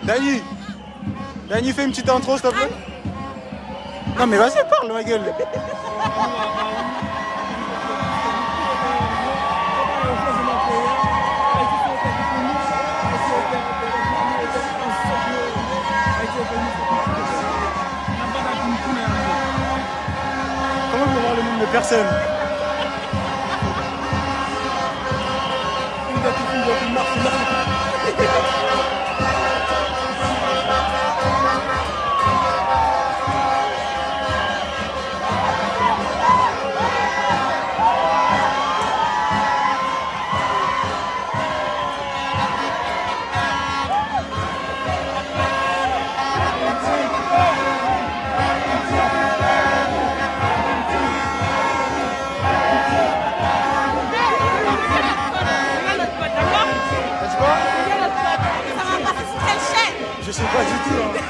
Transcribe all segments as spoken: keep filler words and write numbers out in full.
Dany, Dany, fais une petite intro, s'il te plaît. Non, mais vas-y, parle, ma gueule. Comment vous voir le monde de personne? Je sais pas du tout, hein.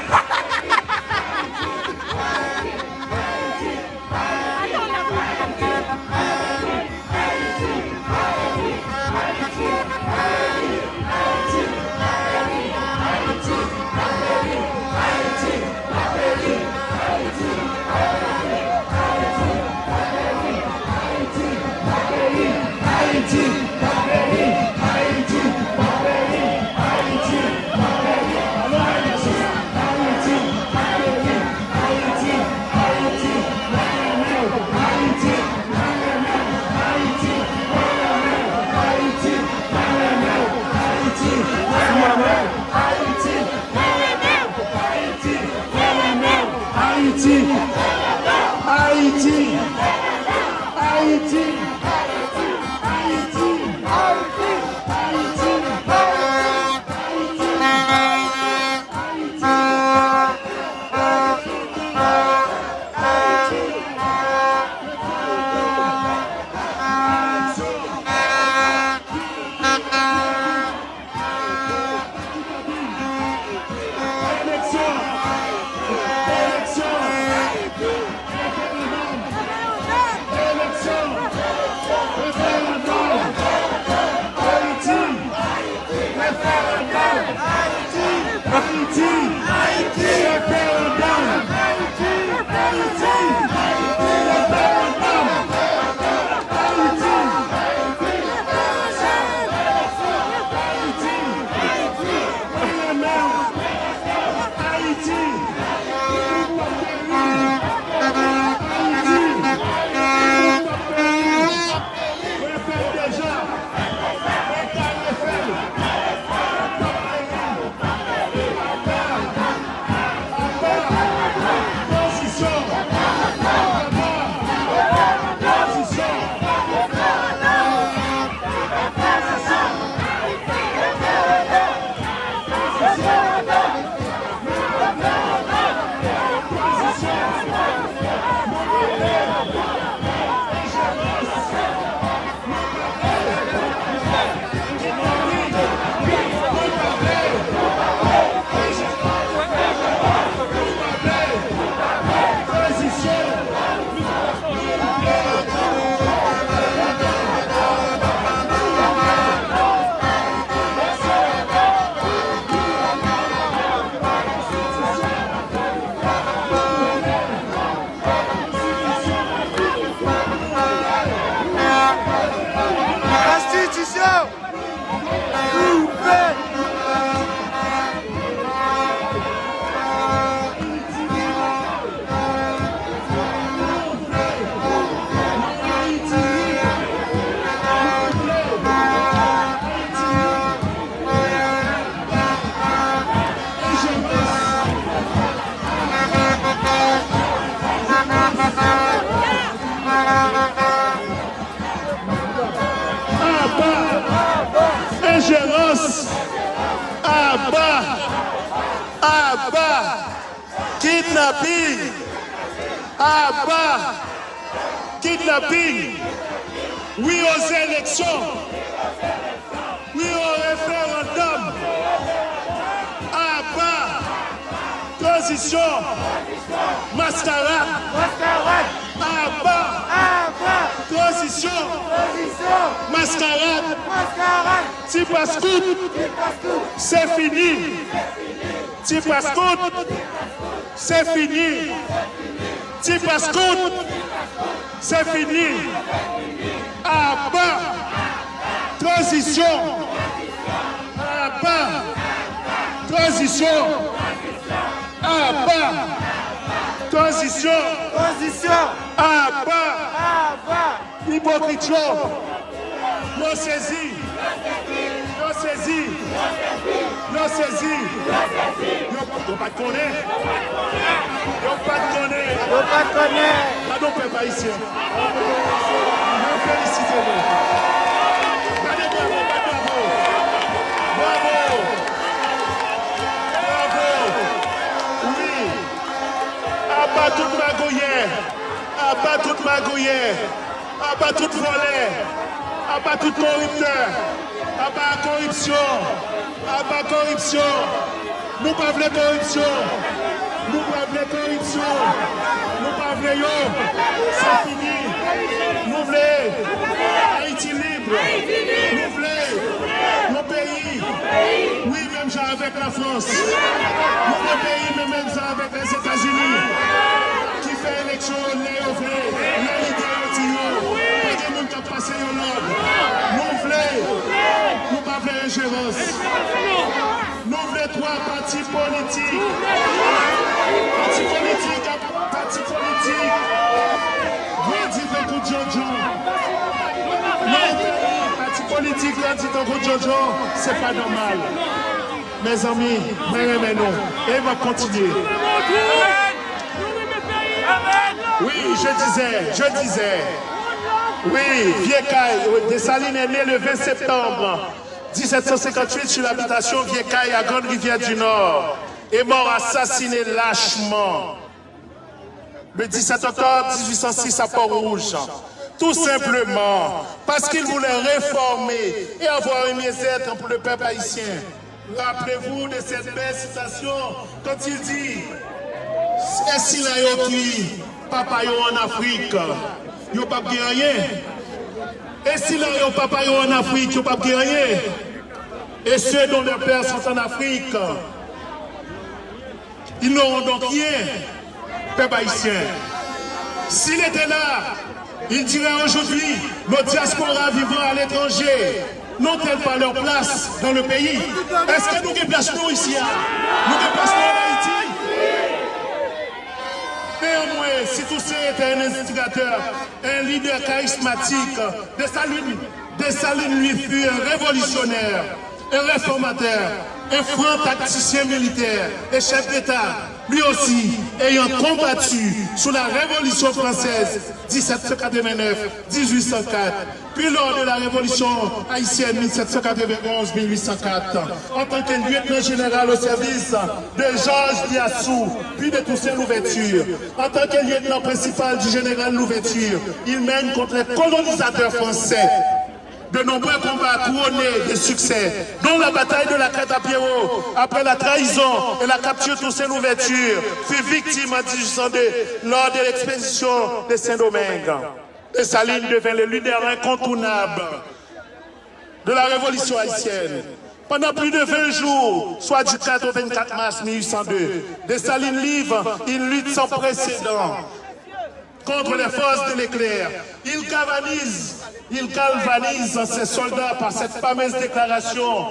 Ayiti! Ayiti! Konstitisyon! Ouvè! Aba enjerans! Aba! Aba kidnaping! Aba kidnaping! Wi aux élections! Wi au référendum! Aba tranzisyon! Maskarad! Aba tranzisyon! Maskarad! Ti Paskout! Se fini! Ti Paskout, se fini. Ti Paskout, se fini. Aba tranzisyon. Aba tranzisyon. Aba tranzisyon. Tranzisyon. Aba. Aba. Ipokrit yo. Yo sezi. Yo sezi. Yo sezi. Yo, yo pa t konnen. Yo pa t konnen. Yo pa t konnen. Gade yon pèp ayisyen. Mwen felisite nou. Gade, bravo, bat bravo. Bravo. Bravo. Wi. Aba tout magouyè. Aba tout magouyè. Aba tout vòlè. Aba tout koriptè. Aba koripsyon. Aba koripsyon. Nou pa vle koripsyon. Nou pa vle koripsyon. Nou pa vle yo. Se fini. Nou vle Ayiti lib. Nou vle yon peyi. Wi, menm jan avèk Lafrans. Nou vle peyi, men menm jan avèk Lèzetazini. Ki fè eleksyon yo lè yo vle, lè lidè yo di yo. Pa gen moun k ap pase yo lòd. Nou vle, nou pa vle enjerans. Nou vle twa pati politik. Pati politik ap, pati politik grandi tankou djondjon. Nan yon peyi, pati politik grandi tankou djondjon, se pa nòmal. Mezanmi, mwen renmen nou. E m ap kontinye. Oui, je disais, je disais. Oui, Vieux Kay, Dessalines est né le vingt septembre dix-sept cent cinquante-huit sur l'habitation Vieux Kay à Grande Rivière du Nord et mort assassiné lâchement le dix-sept octobre dix-huit cent six à Port-Rouge, tout simplement parce qu'il voulait réformer et avoir un mieux-être pour le peuple haïtien. Rappelez-vous de cette belle citation quand il dit, E sila yo ki papa yo ann Afrik, yo p ap gen anyen? E sila yo papa yo ann Afrik, yo p ap gen anyen? Et ceux dont leurs pères sont en Afrique, ils n'auront donc rien, pèp ayisyen. S'il était là, il dirait aujourd'hui, nos diasporas vivant à l'étranger n'ont-elles pas leur place dans le pays? Èske nou gen plas nou isi a? Nou gen plas nou ann Ayiti? Néanmoins, si Toussaint était un instigateur, un leader charismatique, Dessalines, Dessalines, lui, fut un révolutionnaire, un réformateur, un franc tacticien militaire et chef d'État, lui aussi ayant combattu sous la Révolution française dix-sept cent quatre-vingt-neuf dix-huit cent quatre, puis lors de la Révolution haïtienne mille sept cent quatre-vingt-onze mille huit cent quatre, en tant que lieutenant général au service de Georges Biassou, puis de Toussaint Louverture, en tant que lieutenant principal du général Louverture, il mène contre les colonisateurs français de nombreux combats couronnés de succès, dont la bataille de la Crête à Pierrot, après la trahison et la capture, Toussaint Louverture fut victime en dix-huit cent deux lors de l'expédition de Saint-Domingue. Dessalines devint le leader incontournable de la révolution haïtienne. Pendant plus de vingt jours, soit du quatre au vingt-quatre mars mille huit cent deux, Dessalines livre une lutte sans précédent contre les forces de l'éclair. Il galvanise, il galvanise ses soldats par cette fameuse déclaration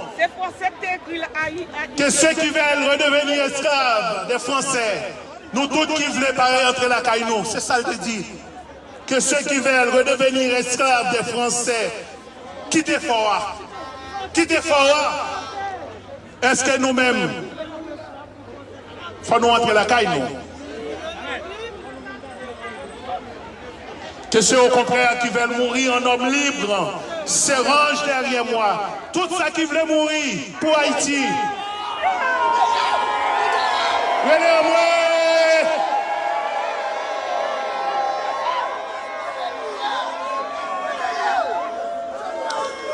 que ceux qui veulent redevenir esclaves des Français, nou tout ki vle parèy antre lakay nou, se sa l te di. Que ceux qui veulent redevenir esclaves des Français, kite fò a. Kite fò a. Èske nou menm, fò nou antre lakay nou? Que ceux au contraire qui veulent mourir en hommes libres se rangent derrière moi. Tout sa ki vle mouri pou Ayiti, rele anmwe.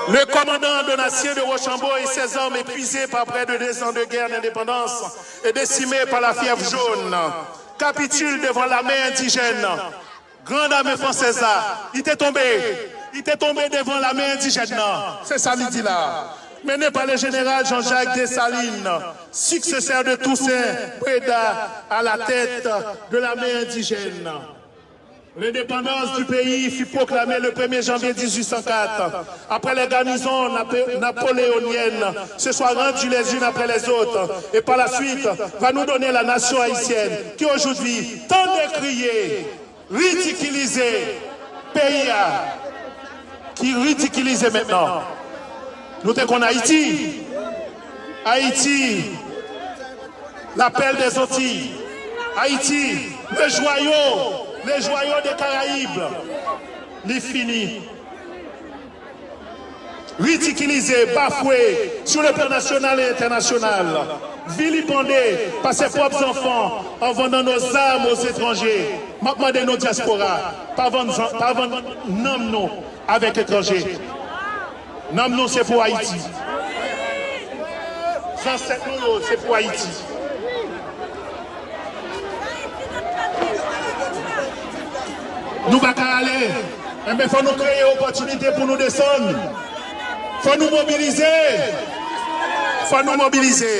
Le commandant Donatien de Rochambeau et ses hommes, épuisés par près de deux ans de guerre d'indépendance et décimés par la fièvre jaune, capitulent devant l'armée indigène. Grand armée française la, li te tonbe, li te tonbe devan lame endijèn nan. Se sa li di la. Mené par le général Jean-Jacques Dessalines, successeur de Toussaint Bréda à la tête de l'armée indigène. L'indépendance du pays fut proclamée le premier janvier dix-huit cent quatre, après les garnisons napo- napoléoniennes se soient rendues les unes après les autres, et par la suite va nous donner la nation haïtienne qui aujourd'hui tant décriée, ridiculisée, pays a, ki ridikilize mentnan. Nou te konn Ayiti. Ayiti, la perle des Antilles. Ayiti, le joyau, le joyau des Caraïbes. Li fini. Ridikilize, bafwe, sur le plan national et international. Vilipande pa ses propres enfants en vendant nos âmes aux étrangers. M ap mande nou, dyaspora, pa vann zan- pa vann nanm nou avèk etranje. Nanm nou se pou Ayiti. Zansèt nou yo se pou Ayiti. Nou pa ka ale. Enben, fò nou kreye opòtinite pou nou desann. Fò nou mobilize. Fò nou mobilize.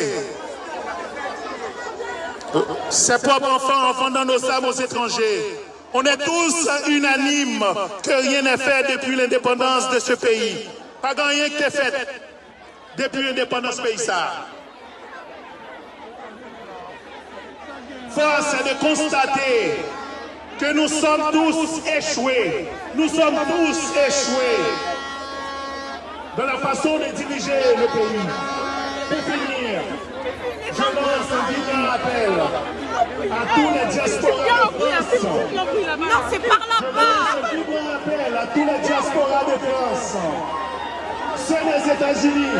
Ses propres enfants en vendant nos âmes aux étrangers. On est tous unanimes que rien n'est fait depuis l'indépendance de ce pays. Pa gen anyen ki te fèt depi endepandans peyi sa a. Force est de constater que nous sommes tous échoués. Nous sommes tous échoués dans la façon de diriger le pays. Pour finir, je lance un vibrant appel à tous les diasporas de France. Non, c'est par là-bas. Je lance un vibrant appel à tous les diasporas de France, ceux des États-Unis,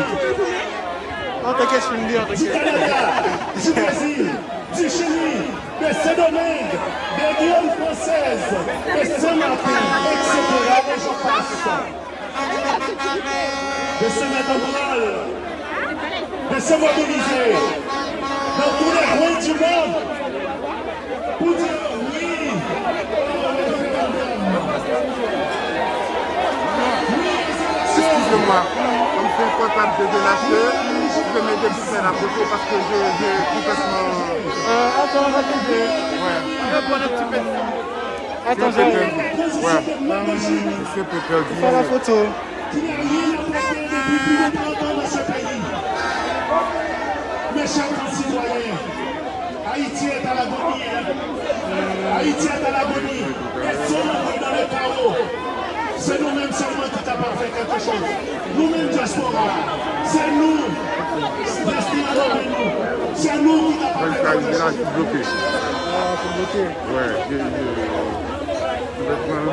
du Canada, du Brésil, du Chili, de Saint-Domingue, des Guyanes françaises, de Saint-Martin, et cetera, et j'en passe. De se mettre en branle, de se mobiliser dans tous les coins du monde pour dire oui au référendum. Oui aux élections. Excusez-moi, comme c'est un portable de délaché, je mets des poussières à côté parce que je, je complètement. Euh, attends, attends. Ouais. On va prendre un petit peu de temps. Attends, je... Ouais. C'est un peu perdu. Faire la photo. Qui n'a rien à prouver depuis plus de trente ans dans ce pays. Mes chers concitoyens, Haïti est à l'agonie. Haïti est à l'agonie. Les ombres dans le chaos. C'est nous-mêmes seulement qui capables de faire quelque chose. Nous-mêmes, diaspora, c'est nous. Destin à nous. C'est nous qui capables de faire quelque chose. Ah, c'est bloqué. Ouais, je, je, je vais prendre.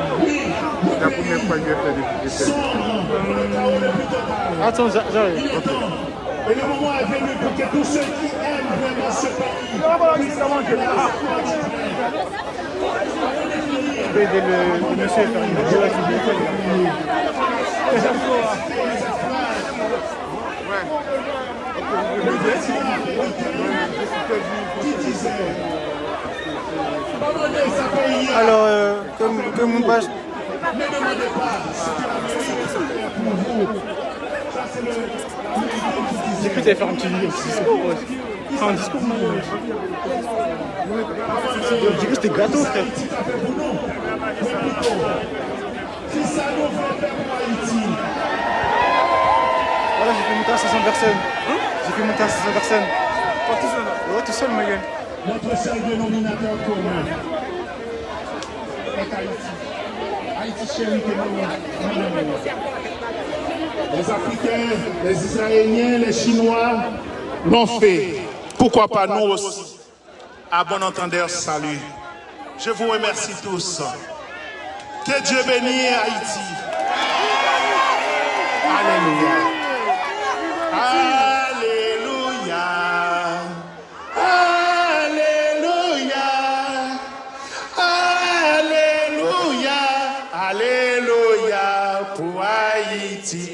C'est la première fois que je fais des, des tests. Attends, j'a- j'arrive. Ok. Et le moment est venu pour que tous ceux qui aiment vraiment ce pays puissent prendre la partie. Aider le, le monsieur à faire une vidéo avec lui. Alors, euh, que, que moun pa... Député, fè yon ti diskou, wè. Fè yon diskou pou nou, wè. Yo di ke se te gato, frè. Kisa nou vle fè pou Ayiti? Voilà, j'ai fait monter à cinq cents personnes. J'ai fait monter à cinq cents personnes. Pas tout seul, là? Ouais, tout seul, mwen gen. Notre seul dénominateur commun est Haïti. Ayiti cheri ke nou, nou renmen. Les Africains, les Israéliens, les Chinois l'ont fait. Pourquoi pas nous aussi? À bon entendeur, salut. Je vous remercie tous. Que Dieu bénisse Haïti. Alléluia. Alléluia. Alléluia. Alléluia. Alléluia pour Haïti.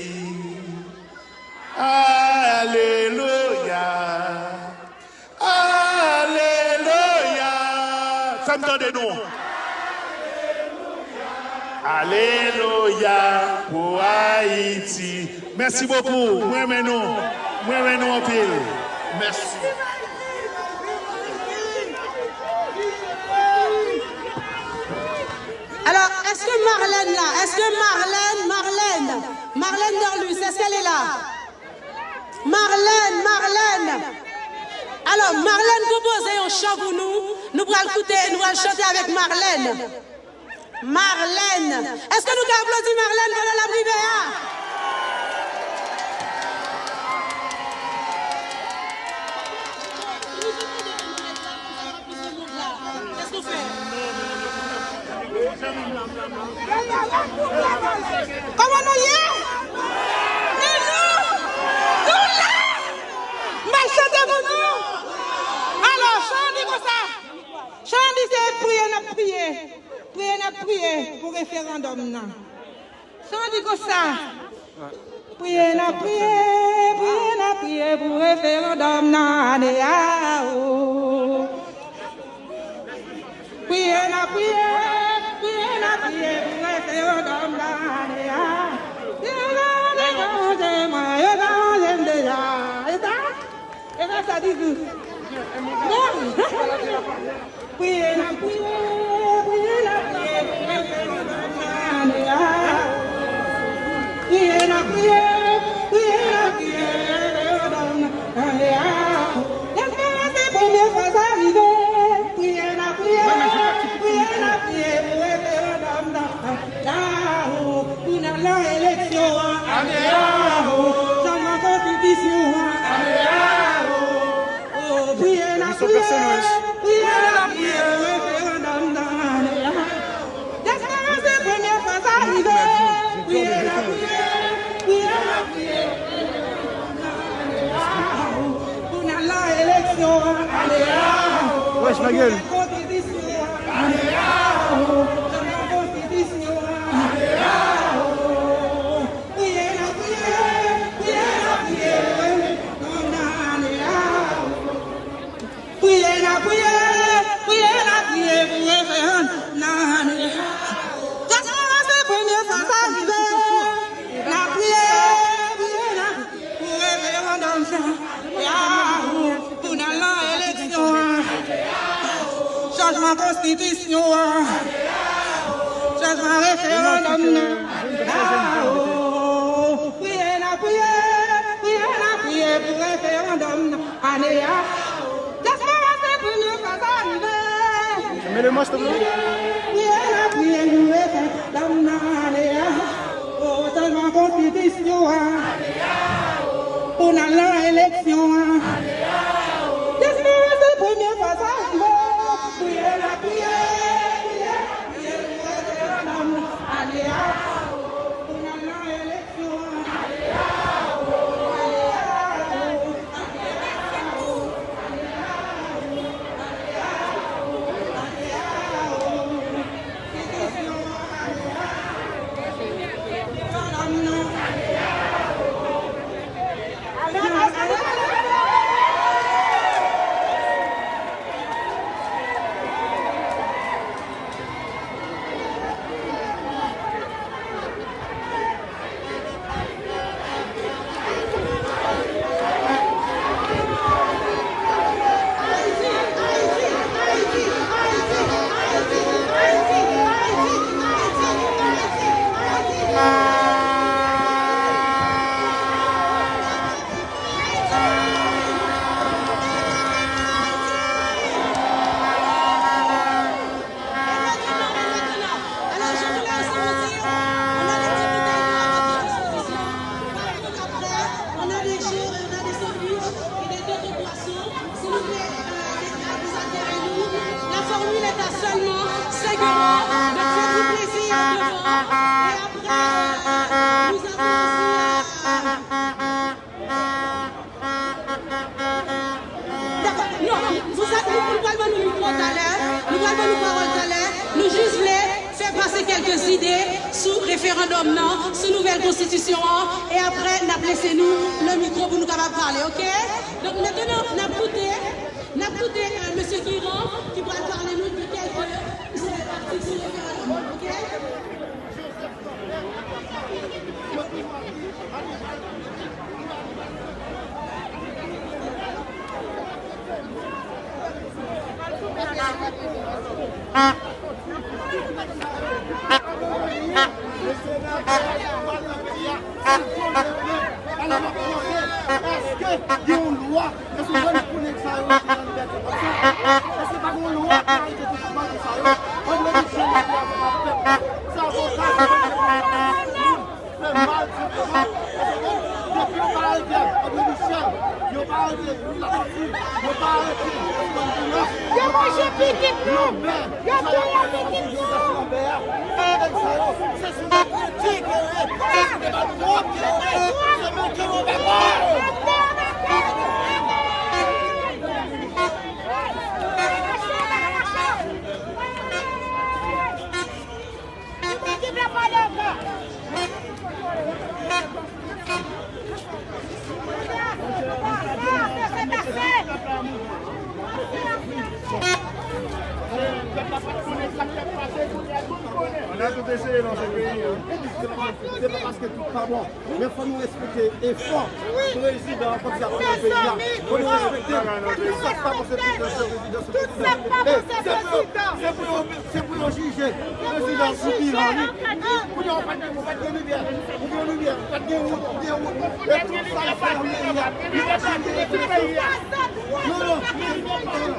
Alléluia. Alelouya! Fè m tande nou. Alelouya pou Ayiti. Mèsi bokou. Mwen renmen nou. Mwen renmen nou anpil. Mèsi. Alors, est-ce que Marlène là? Est-ce que Marlène, Marlène, Marlène Dorlus, est-ce qu'elle est là? Marlène, Marlène. Alors, Marlène konpoze yon chan pou nou. Nou pral koute, nou pral chante avèk Marlène. Marlène. Èske nou ka aplodi Marlène pandan l ap rive a? Kòman nou ye? Toujou? Nou la? M ap chante pou nou. Alò, chan an di konsa. Chan an di se priye n ap priye. Priye n ap priye pou referandòm nan. Chan an di konsa. Priye n ap priye, priye n ap priye pou referandòm nan ane a o. Priye n ap priye, priye n ap priye pou referandòm nan ane a. Yo chanje mwen, yo chanje m deja. E sa? E pa sa ditou. Non. Priye n ap priye, priye n ap priye pou referandòm nan ane a. Priye n ap priye, priye n ap priye pou referandòm nan ane a. Lèzespwa se premye fwa sa rive. Priye n ap priye, priye n ap priye pou referandòm nan ane a o. Pou n al nan eleksyon an ane a o. Chanjman konstitisyon an ane a o. O, priye n ap priye, priye n ap priye pou referandòm nan ane a. Dyaspora se premye fwa sa rive. Priye n ap priye, priye n ap priye pou referandòm nan ane a o. Pou n al nan eleksyon an ane a o. Wèch, ma gueule. Chanjman konstitisyon an ane a o. Chanjman konstitisyon an ane a o. Priye n ap priye, priye n ap priye pou referandòm nan ane a. Priye n ap priye, priye n ap priye pou referandòm nan ane a. Dyaspora se premye fwa sa rive. N ap priye, priye n ap priye pou referandòm sa. Pou n al nan eleksyon an. Chanjman konstitisyon an. Chanjman referandòm nan. Priye n ap priye, priye n ap priye pou referandòm nan ane a. Dyaspora se premye fwa sa rive. Mete mwen, silvouplè. Priye n ap priye pou referandòm nan ane a. O, chanjman konstitisyon an. Pou n al nan eleksyon an. Dyaspora se premye fwa sa rive. Priye n ap priye, priye n ap priye pou referandòm nan ane a. Pou n al nan eleksyon an. Alors, je voulais aussi vous dire, on a des députés qui ont voté constitution. Par contre, après, on a des jus, on a des sandwichs et des d'autres boissons. S'il vous plaît, euh, les gars, vous accueillez nous. La formule est à seulement cinq euros. Donc, faites-vous plaisir devant. Et après, euh, nous avons aussi, euh, Dakò. Non, nou sa, nou, nou pral ban nou mikwo talè, nou pral ban nou pawòl talè. Nou jis vle fè pase kèlke zide sou referandòm nan, sou nouvèl konstitisyon an, e apre n ap lese nou le mikwo pou nou kapab pale, oke? Donk, mentnan, n ap koute, n ap koute, euh, mesye Guirand ki pral pale nou de kèlke atik sou referandòm, oke? Èske gen yon lwa? Èske w konnen pou nèg sa yo antre nan libète kòmsa? Èske pa gen yon lwa ki arete tout bandi sa yo? André Michel mete avè avè pèp la. Se avoka, se moun fè mal, se moun fè mal. Depi yo pa arete André Michel, yo pa arete Louis Latortue, yo pa arete Escondida, yo pa arete Lambert. Yo touye pitit nou! Yo touye pitit nou! Se sou nèg yo di ke yo ye, se sou nèg yo di ke yo ye, se nèg yo pa On a tout essayé dans ce pays, hein. Se pa paske tout pa bon, men fò nou respekte efò prezidan an fè pou peyi a. Fò nou respekte tout sa k pa bon se prezidan, se prezidan, se prezidan. E se pou yo, se pou yo jije prezidan sou bilan li. Kounye a, ou pa t gen, ou pa t gen limyè, ou gen limyè, ou pa t gen wout, ou gen wout. E tout sa l fè nan peyi a, li pa t jije reflechi. Non, non, non, non.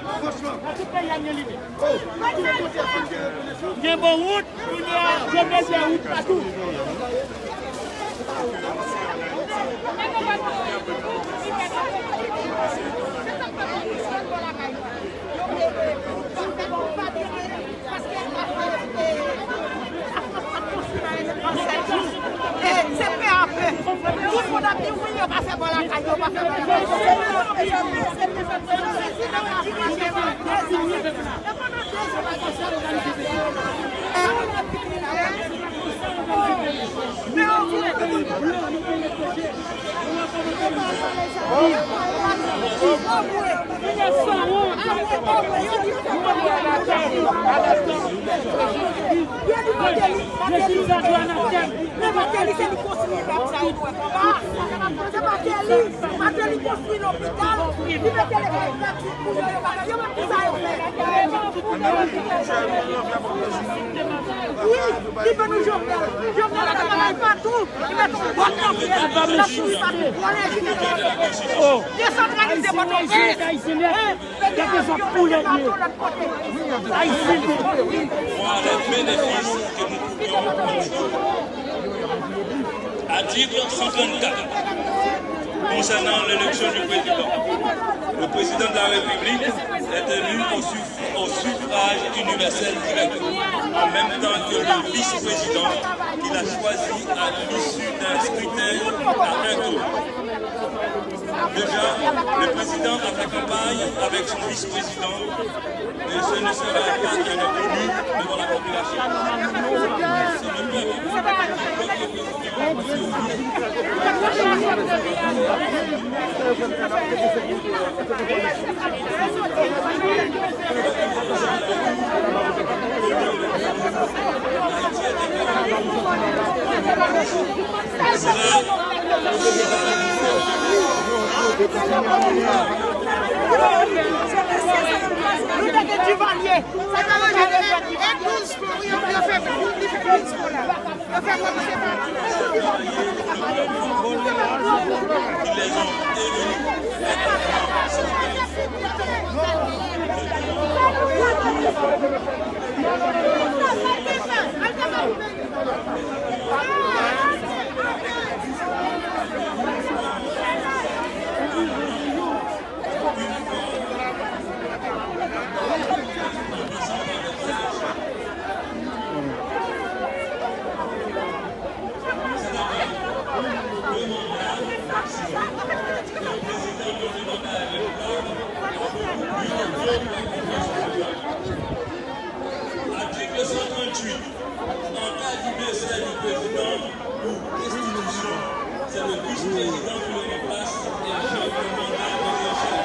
Franchman. Gen bon wout, kounye a, Jovenel fè wout patou. E se pè a pè. Tout moun ap di wi, yo pa fè bò lakay, yo pa fè bò lakay. Yo di Martelly, se li konstwi immeuble sa yo nou wè anba. Se Martelly, Martelly konstwi lopital, li mete lekòl gratis pou yo, yo bagay, yo menm ki sa yo fè. Wi, li ban nou Jovenel. Jovenel fè bagay patou, li mete yon bòt nan pye l, l ap fini patou, vòlè jis. Desantralize Pòtoprens. Gade jan koulè l ye. Ayisyen. Voir les bénéfices que nous pouvons en tirer. Article cent trente-quatre, concernant l'élection du président. Le président de la République est élu au suff-, au suffrage universel direct, en même temps que le vice-président qu'il a choisi à l'issue d'un scrutin à un tour. Déjà, le président a fait campagne avec son vice-président, mais ce ne sera pas un inconnu devant la population. C'est le peuple qui vote le président. Nou te gen Duvalier. Sa te ranje nou. E douz pou yo, yo fè, li fè douz pou la. Yo fè kòm se pa. Article cent trente-huit. En cas du décès du président ou destitution, c'est le vice-président qui le remplace et gère le mandat de l'ancien.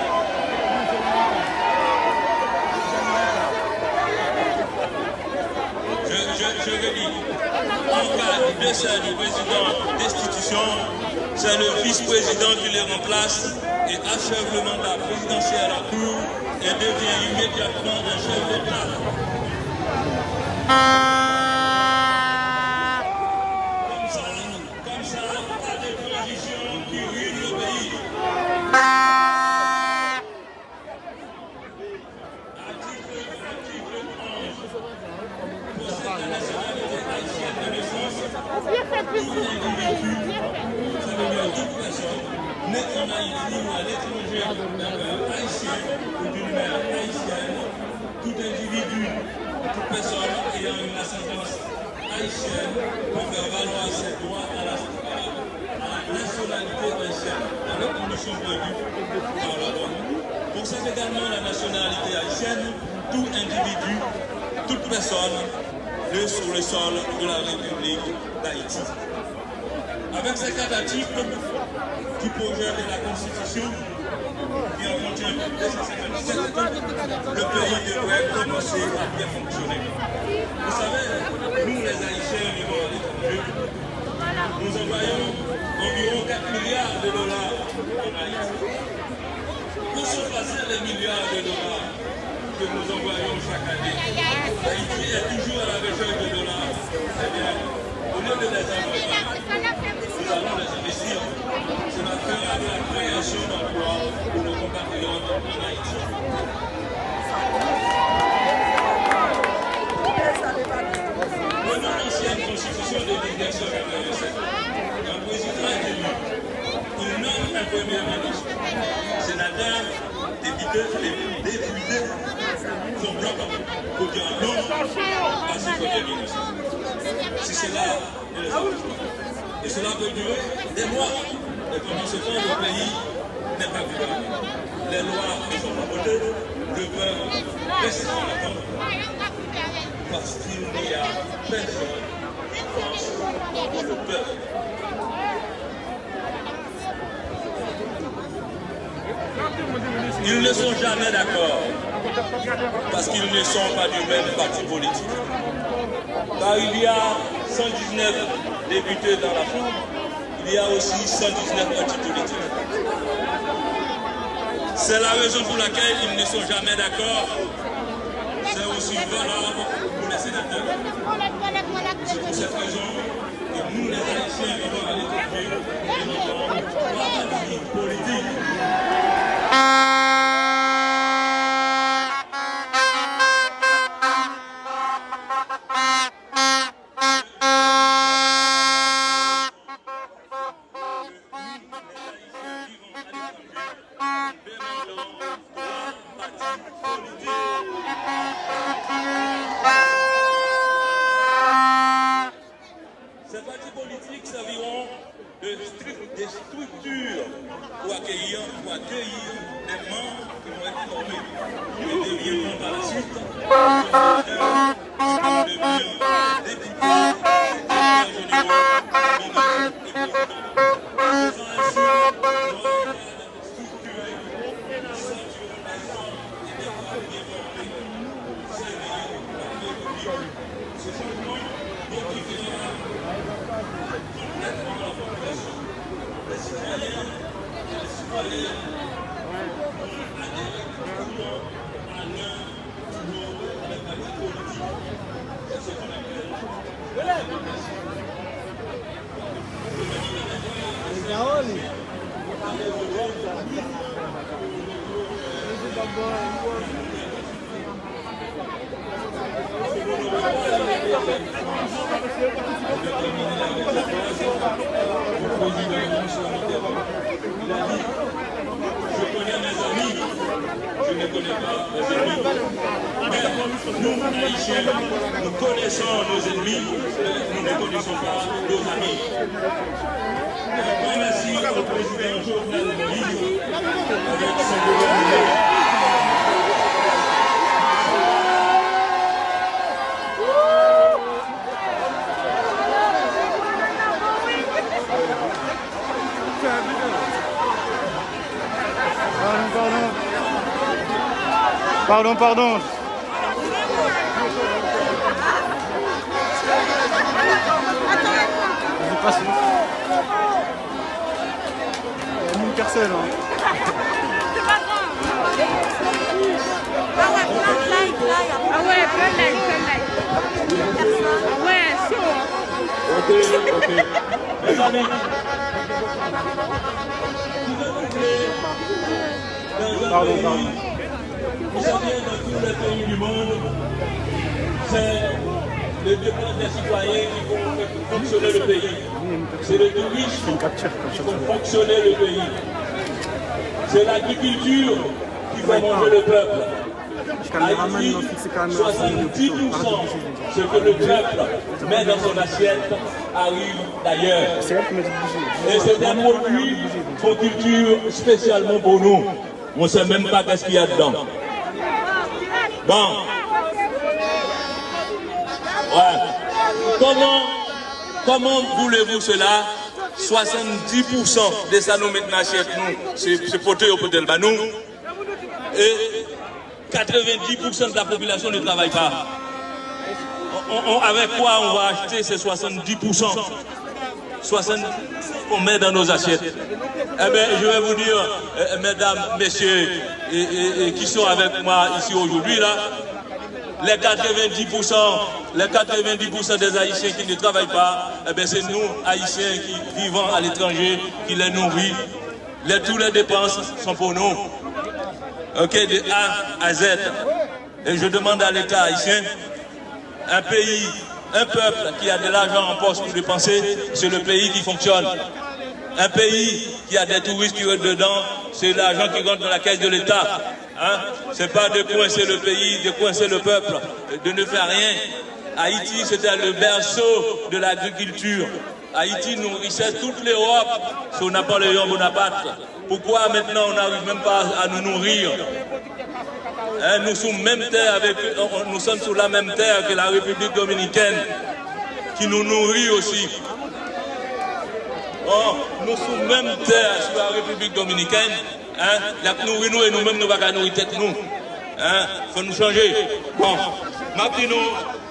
Je, je, je redis. En Celle du président d'institution, c'est le vice-président qui le remplace et achève le mandat présidentiel en cours et devient immédiatement un chef d'État. Comme ça, comme ça, pas de transition qui ruine le pays. Article, article onze. Possède la nationalité haïtienne de naissance. Tout individu, ça veut dire toute personne, née en Haïti ou à l'étranger, d'un père haïtien ou d'une mère haïtienne, tout individu, toute personne ayant une ascendance haïtienne peut faire valoir ses droits à la, à la nationalité haïtienne, dans les conditions prévues par la loi. Concerne également la nationalité haïtienne, tout individu, toute personne née sur le sol de la République d'Haïti. Avec ces quatre articles du projet de la Constitution, qui en contient deux cent cinquante-sept, le pays devrait commencer à bien fonctionner. Vous savez, nous les Haïtiens vivant à l'étranger, nous envoyons environ quatre milliards de dollars en Haïti. Où sont passés les milliards de dollars que nous envoyons chaque année ? Haïti est toujours à la recherche de dollars. Eh bien, au lieu de les envoyer, nous allons les investir. Cela fera de la création d'emplois pour nos compatriotes en Haïti. Prenons l'ancienne constitution de mille neuf cent quatre-vingt-sept. Un président est élu. Il nomme un premier ministre. Sénateur, député, député, son bloc pour dire non à ce premier ministre. Si cela ne les arrange pas. Et cela peut durer des mois. Et pendant ce temps, le pays n'est pas gouvernable. Les lois ne sont pas votées, le peuple reste en attente parce qu'il n'y a personne qui pense pour le peuple. Ils ne sont jamais d'accord parce qu'ils ne sont pas du même parti politique. Car il y a cent dix-neuf députés dans la Chambre, il y a aussi cent dix-neuf partis politiques. C'est la raison pour laquelle ils ne sont jamais d'accord. C'est aussi valable pour les sénateurs. C'est pour cette raison que nous, les Haïtiens vivant à l'étranger, nous ne votons pas parti politique. Ces partis politiques serviront de stru-, de structures pour accueillir, pour accueillir des membres qui vont être formés et deviendront par la suite des sénateurs, qui vont devenir députés, secrétaires généraux, ministres et présidents. Faisant ainsi, nous aurons un cadre structuré, structuré, Je connais mes amis, je ne connais pas mes ennemis. Mais nous, Haïtiens, nous connaissons nos ennemis, mais nous ne connaissons pas nos amis. Un grand merci au président Jovenel Moïse avec son gouvernement. Padon, padon. Padon, padon. Moun pèsonèl, non. Ah ouais, plat la, plat la. Ah ouais, plat la, plat la. Ah ouais, so. Ok, ok. Mezanmi, si vous voulez, dans un pays, vous savez, dans tous les pays du monde, c'est les dépenses des citoyens qui font fonctionner le pays. C'est le tourisme qui font fonctionner le pays. C'est l'agriculture qui fait manger le peuple. Haïti, soixante-dix pour cent ce que le peuple met dans son assiette arrive d'ailleurs. Et c'est un produit qu'on culture spécialement pour nous. On sait même pas qu'est-ce qu'il y a dedans. Bon. Ouais. Comment, comment voulez-vous cela? Soixante-dix pour cent de sa nou met nan asyèt nou, se, se pote yo pote l ba nou. E quatre-vingt-dix pour cent de la population ne travaille pas. On, on, avec quoi on va acheter ces soixante-dix pour cent? Soixante, on met dans nos assiettes. Eh bien, je vais vous dire, euh, mesdames, messieurs, et, et, et qui sont avec moi ici aujourd'hui, là, les quatre-vingt-dix pour cent, les quatre-vingt-dix pour cent des Haïtiens qui ne travaillent pas, eh bien, c'est nous, Haïtiens qui vivons à l'étranger, qui les nourrit. Les, toutes les dépenses sont pour nous. OK, de A à Z. Et je demande à l'État haïtien, un pays, un peuple qui a de l'argent en poche pour dépenser, c'est le pays qui fonctionne. Un pays qui a des touristes qui rentrent dedans, c'est l'argent qui rentre dans la caisse de l'État. Hein? C'est pas de coincer le pays, de coincer le peuple, de ne faire rien. Haïti, c'était le berceau de l'agriculture. Haïti, nou richès tout Lewòp, sou Napoléon Bonaparte. Pourquoi maintenant on n'arrive même pas à nous nourrir? Hein, nous sommes même terre avec, on- nous sommes sur la même terre que la République dominicaine, qui nous nourrit aussi. Bon, nous sommes même terre sur la République dominicaine, hein, y ap nouri nou e nou menm nou pa ka nouri tèt nou. Hein, fò nou chanje. Bon, m ap di nou,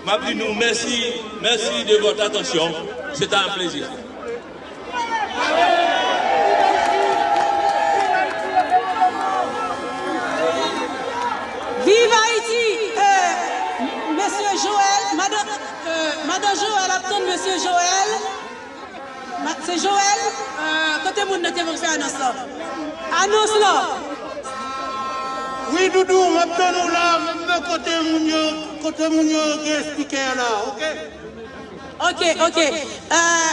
m ap di nou mèsi, mèsi de votre attention. C'est un plaisir. Viv Ayiti! Euh, mesye Joël, madan, euh, madan Joël ap tann mesye Joël. Ma- Se Joël, euh, kote moun nan te pou fè anons lan? Anons lan! Wi, Doudou, m ap tann ou la, menm nan kote moun yo, kote moun yo gen spikè la, oke? Oke, oke. Euh,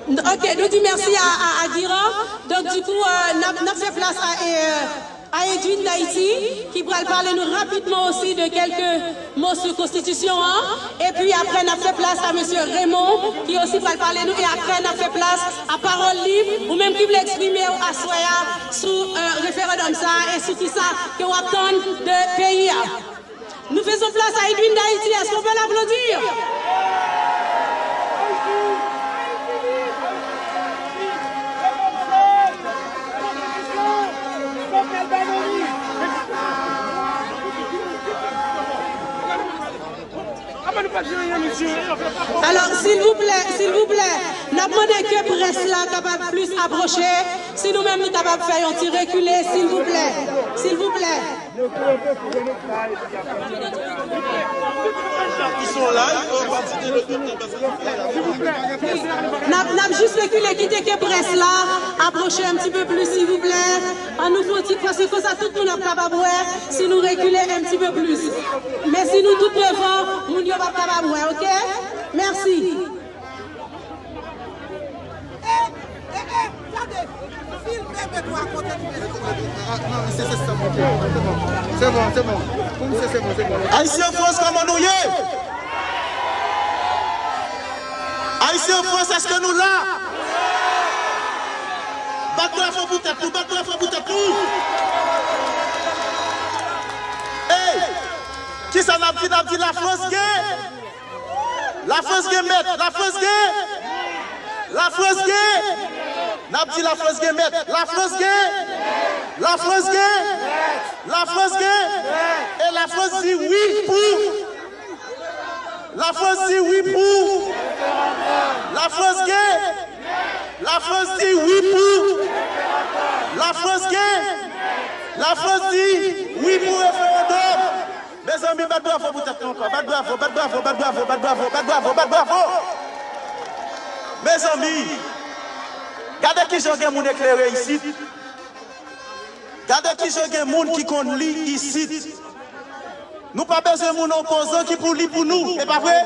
Ok, nou di mèsi a, a, a Guiran. Donk, dikou, euh, n ap, n ap fè plas a, euh, a Edwin Daïti, ki pral pale nou rapidman osi de kèlke mo sou konstitisyon an. Epi apre, n ap fè plas a mesye Raymond, ki osi pral pale nou. E apre, n ap fè plas a pawòl lib, ou menm ki vle eksprime w aswè a sou, euh, referandòm sa a e sou kisa ke w ap tann de peyi a. Nous faisons place à Edwin Daïti. Est-ce qu'on peut l'applaudir? Alò, silvouplè, silvouplè, n ap mande ke près la kapab plis apwoche. Si nou menm nou kapab fè yon ti rekile, silvouplè, silvouplè. Ils sont là, ils font partie de notre N ap, n ap jis rekile, kite ke près la apwoche un petit peu plus, silvouplè. Ann nou fè yon ti, paske konsa tout moun ap kapab wè si nou rekile un petit peu plus. Men si nou tout devan, moun yo p ap kapab wè, oke? Mèsi. Eh, eh, eh, tande. Filme, mete a kote nou bezwen. Ah, non, misye, se sa, ok. Se bon, se bon, se bon. Pou misye, se bon, se bon. Ayisyen Frans, kòman nou ye? Ayisyen Frans, èske nou la? Bat bravo pou tèt nou, bat bravo pou tèt nou. Ey! Kisa n ap di? N ap di Lafrans gen? Lafrans gen mèt, Lafrans gen, Lafrans gen, n ap di Lafrans gen mèt, Lafrans gen, Lafrans gen, Lafrans gen, e Lafrans di wi pou. Lafrans di wi pou. Lafrans gen. Lafrans di wi pou. Lafrans gen. Lafrans di wi pou referandòm. Mezanmi, bat bravo pou tèt nou ankò. Bat bravo, bat bravo, bat bravo, bat bravo, bat bravo, bat bravo. Mezanmi, gade kijan gen moun eklere isit. Gade kijan gen moun ki konn li isit. Nou pa bezwen moun opozan ki pou li pou nou, e pa vre?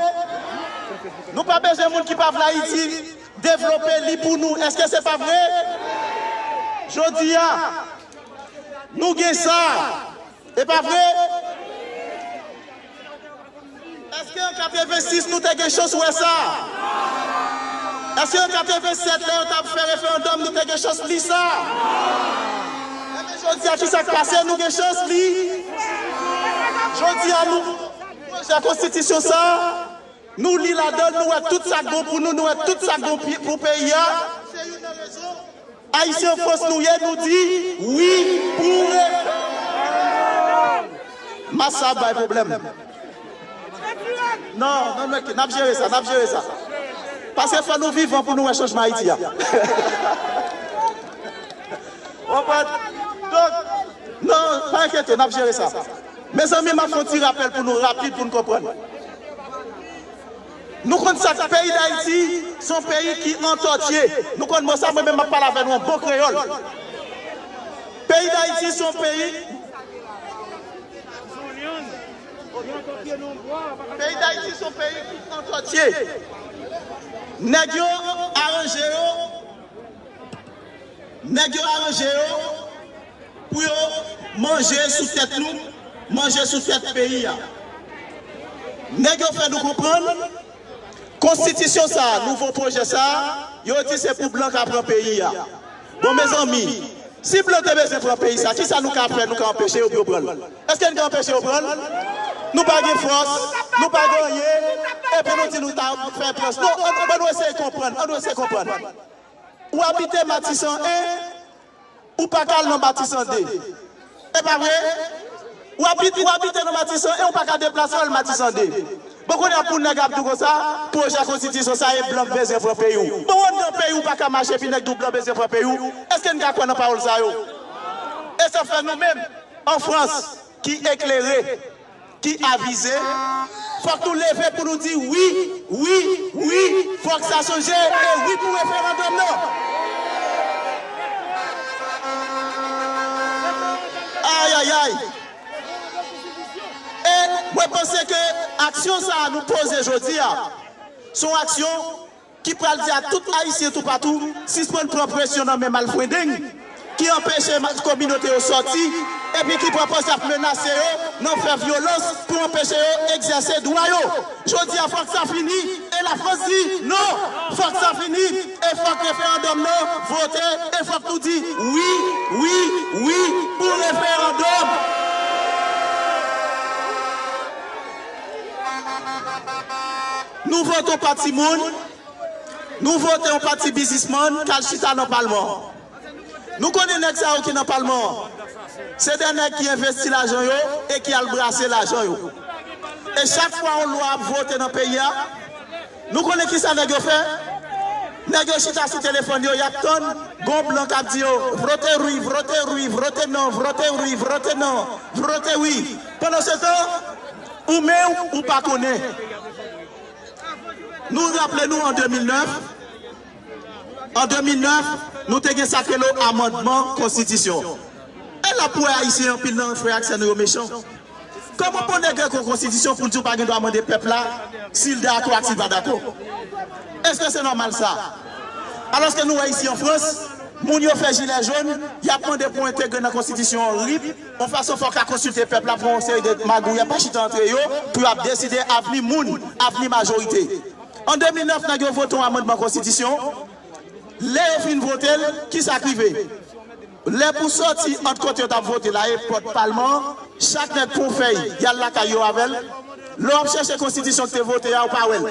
Nou pa bezwen moun ki pa vle Ayiti devlope li pou nou, èske se pa vre? Jodi a, nou gen sa, e pa vre? Èske an katrevensis nou te gen chans wè sa? Èske an katrevennsèt, lè yo t ap fè referandòm, nou te gen chans li sa? Ebyen, jodi a, ki sa k pase? Nou gen chans li. Jodi a, nou, pwojè konstitisyon sa, nou li ladan l, nou wè tout sa k bon pou nou, nou wè tout sa k bon pi-, pou peyi a. Se youn nan rezon Ayisyen an Frans nou ye, nou di wi pou referandòm. Mas sa ap bay pwoblèm. Non, non, non, n ap jere sa, n ap jere sa. Paske fò nou vivan pou nou wè chanjman Ayiti a. Ou konprann? Donk, non, pa enkyete, n ap jere sa. Mezanmi, m ap fè yon ti rapèl pou nou rapid, pou nou konprann. Nou konn sa k peyi Dayiti, se yon peyi ki antòtye. Nou konn mo sa, mwen menm m ap pale avè nou an bon kreyòl. Peyi Dayiti se yon peyi. Peyi Dayiti se yon peyi ki antòtye. Nèg yo aranje yo. Nèg yo aranje yo pou yo manje sou tèt nou, manje sou tèt peyi a. Nèg yo fè nou konprann, konstitisyon sa a, nouvo pwojè sa a, yo di se pou blan ka pran peyi a. Bon, mezanmi, si blan te bezwen pran peyi sa a, kisa nou ka fè, nou ka anpeche yo pou yo pran l? Èske n ka anpeche yo pran l? Nou pa gen fòs, nou pa gen anyen, epi nou di nou ta fè pran. Non, ann, ann nou eseye konprann, ann nou eseye konprann. Ou abite Matisan en, ou pa ka al nan Matisan de. E pa vre? Ou abite, ou abite nan Matisan en, ou pa ka deplase al Matisan de. Bon, kounye a pou nèg ap di w konsa, pwojè konstitisyon sa e blan k bezwen pran peyi w. Bon, w anndan peyi w pa ka mache epi nèg di w blan bezwen pran peyi w. Èske n ka kwè nan pawòl sa yo? E sa fè nou menm, an Frans, ki eklere, ki avize, fòk nou leve pou nou di wi, wi, wi, fòk sa chanje, e wi pou referandòm nan. Ay, ay, ay. E mwen panse ke aksyon sa a nou poze jodi a, se yon aksyon ki pral di a tout Ayisyen toupatou, sispann pran presyon nan men malfrendeng, ki anpeche ma-, kominote yo sòti, epi ki pran pòz y ap menase yo nan fè vyolans pou anpeche yo egzèse dwa yo. Jodi a, fòk sa fini, e Lafrans di non, fòk sa fini, e fòk referandòm nan vote, e fòk nou di wi, wi, wi pou referandòm. Nou vote yon pati moun, nou vote yon pati biznismann k al chita nan palman an. Nou konnen nèg sa yo ki nan palman an, se de nèg ki envesti lajan yo e ki al brase lajan yo. E chak fwa yon lwa ap vote nan peyi a, nou konnen kisa nèg yo fè? Nèg yo chita sou telefòn yo, y ap tann gon blan k ap di yo, vote wi, vote wi, vote non, vote wi, vote non, vote wi. Pandansetan, ou menm, ou pa konnen. Nou raple nou an de mil nèf, an de mil nèf, nou te gen sa k rele amandman konstitisyon. E la pou wè Ayisyen anpil nan frè ak sè nou yo mechan. Kòman pou nèg gen konstitisyon pou l di w pa gen dwa mande pèp la si l dakò ak si l pa dakò? Èske se nòmal sa? Alòske nou wè isi an Frans, moun yo fè jilè jòn, y ap mande pou entegre nan konstitisyon an R I P, yon fason fò w ka konsilte pèp la pou yon seri de magouyè pa chita antre yo, pou y ap deside avni moun, avni majorite. An de mil nèf, nèg yo vote yon amandman konstitisyon. Lè yo fin vote l, kisa k rive? Lè pou sòti ant kote yo t ap vote la e pòt palman an, chak nèg pran yon fèy, y al lakay yo avè l. Lè w ap chèche konstitisyon k te vote a, ou pa wè l.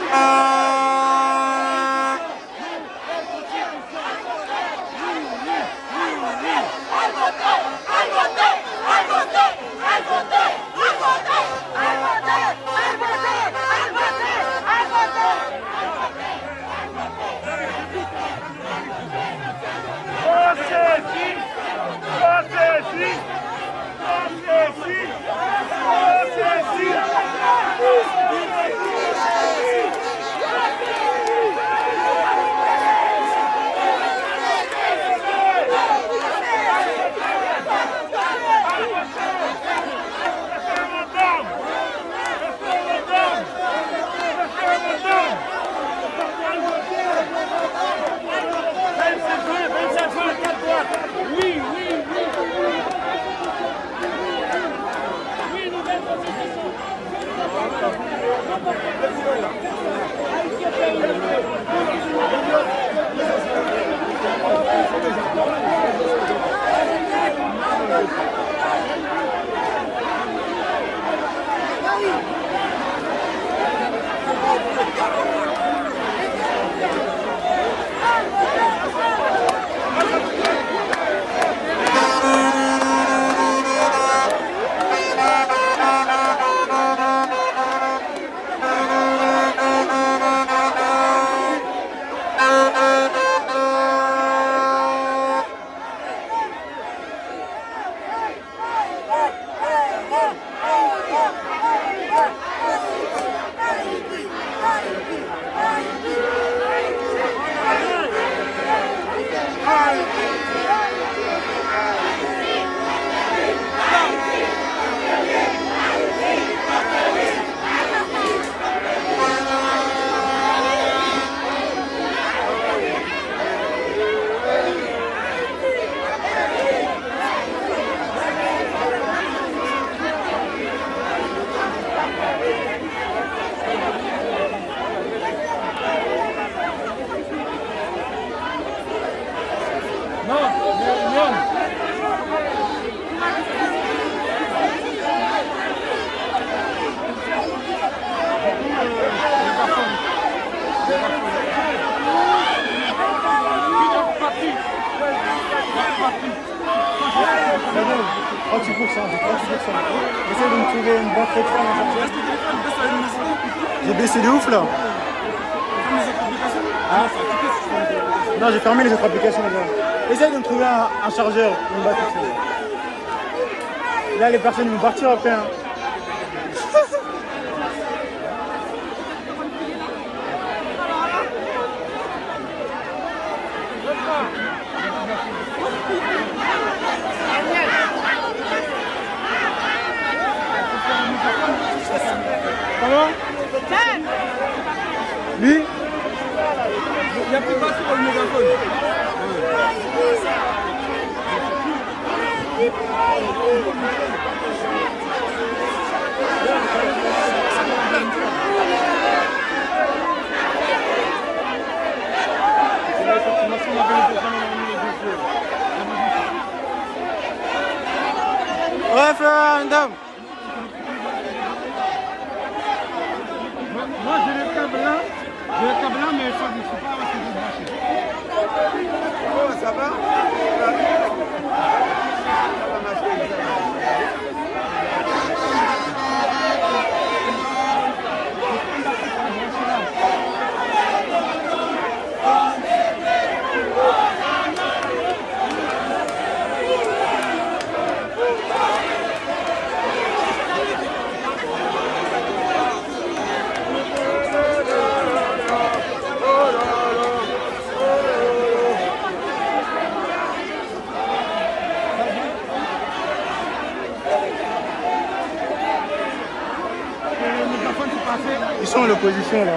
Trente pour cent, j'ai trente pour cent. Essaye de me trouver une bonne plateforme à charger. J'ai baissé de ouf là. Hein? Non, j'ai fermé les autres applications déjà. Essaye de me trouver un, un chargeur, une batterie. Là, les personnes vont partir après, hein. Kòman? Li? Y ap pase pa megaphone. Referendum. Moi, moi, j'ai le câble là. J'ai le câble là, mais il faut que je sais pas si je branche. Comment ça va? Ça va marcher, ça va. Ils sont à l'opposition là.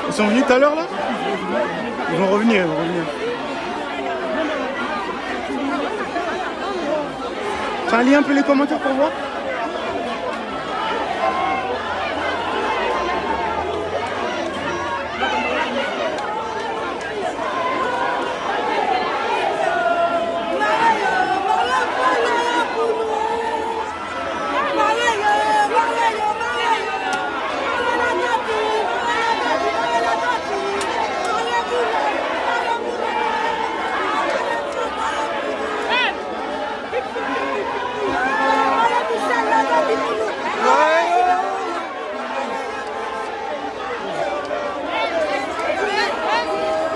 Ils sont venus tout à l'heure là? Ils vont revenir, ils vont revenir. T'as lu un peu les commentaires pour voir?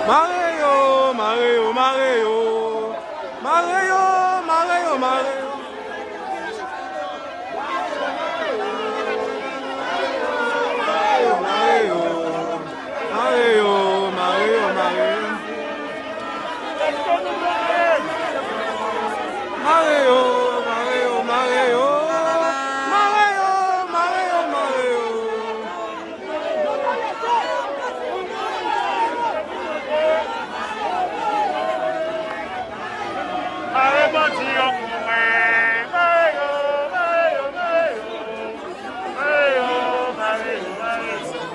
Mare yo, mare yo, mare yo. Mare yo, mare yo, mare yo. Mare yo, mare yo, mare yo, mare yo. Mare yo, mare yo, mare yo. Mare yo, mare yo, mare yo, mare yo. Mare bandi yo pou mwen. Mare yo, mare yo, mare yo. Mare yo, mare yo, mare yo.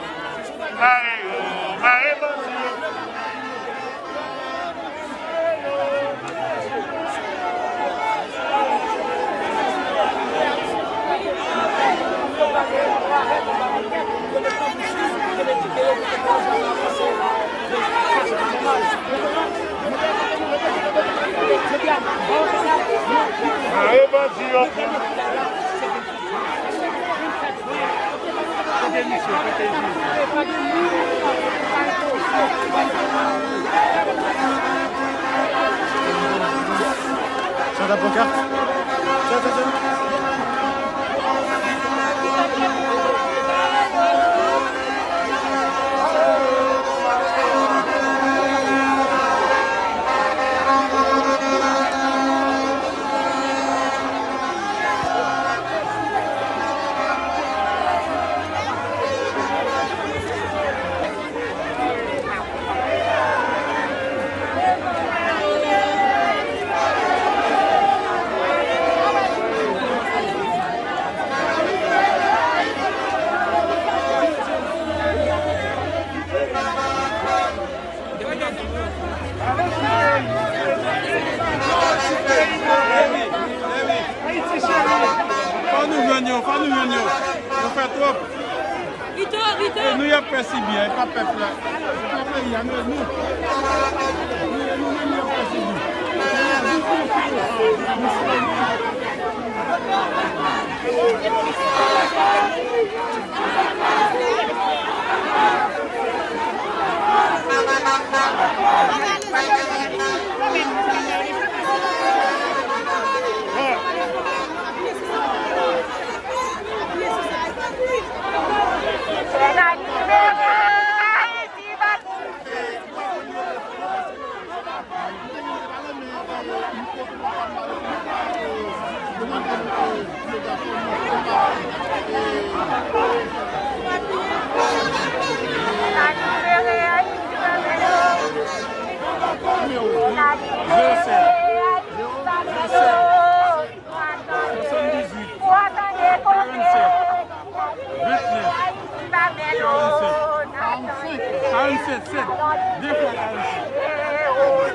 Mare yo, mare bandi yo. Mare bandi yo. Sa ta pran kat? Sa, sa, sa. Fò nou jwenn yo, fò nou jwenn yo. Yo fè twòp. Vito, Vito. E nou y ap fè sibi a, e pa pèp la. E pa peyi a, nou, nou. Nou, e nou menm y ap fè sibi. Zewo sèt. Zewo sèt. Swasanndizuit, karannsèt, vennèf, karannsèt, karannsèt, sèt, de fwa karannsèt.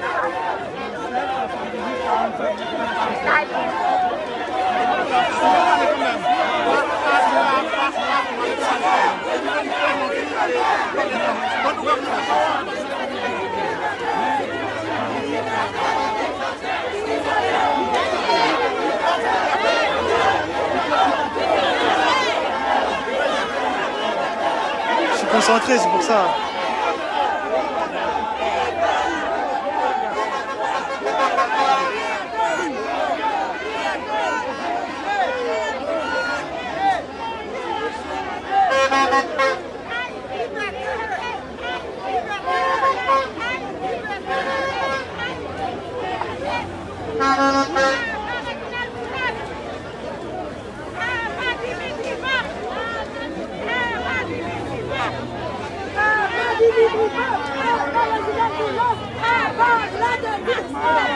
Je suis concentré, c'est pour ça.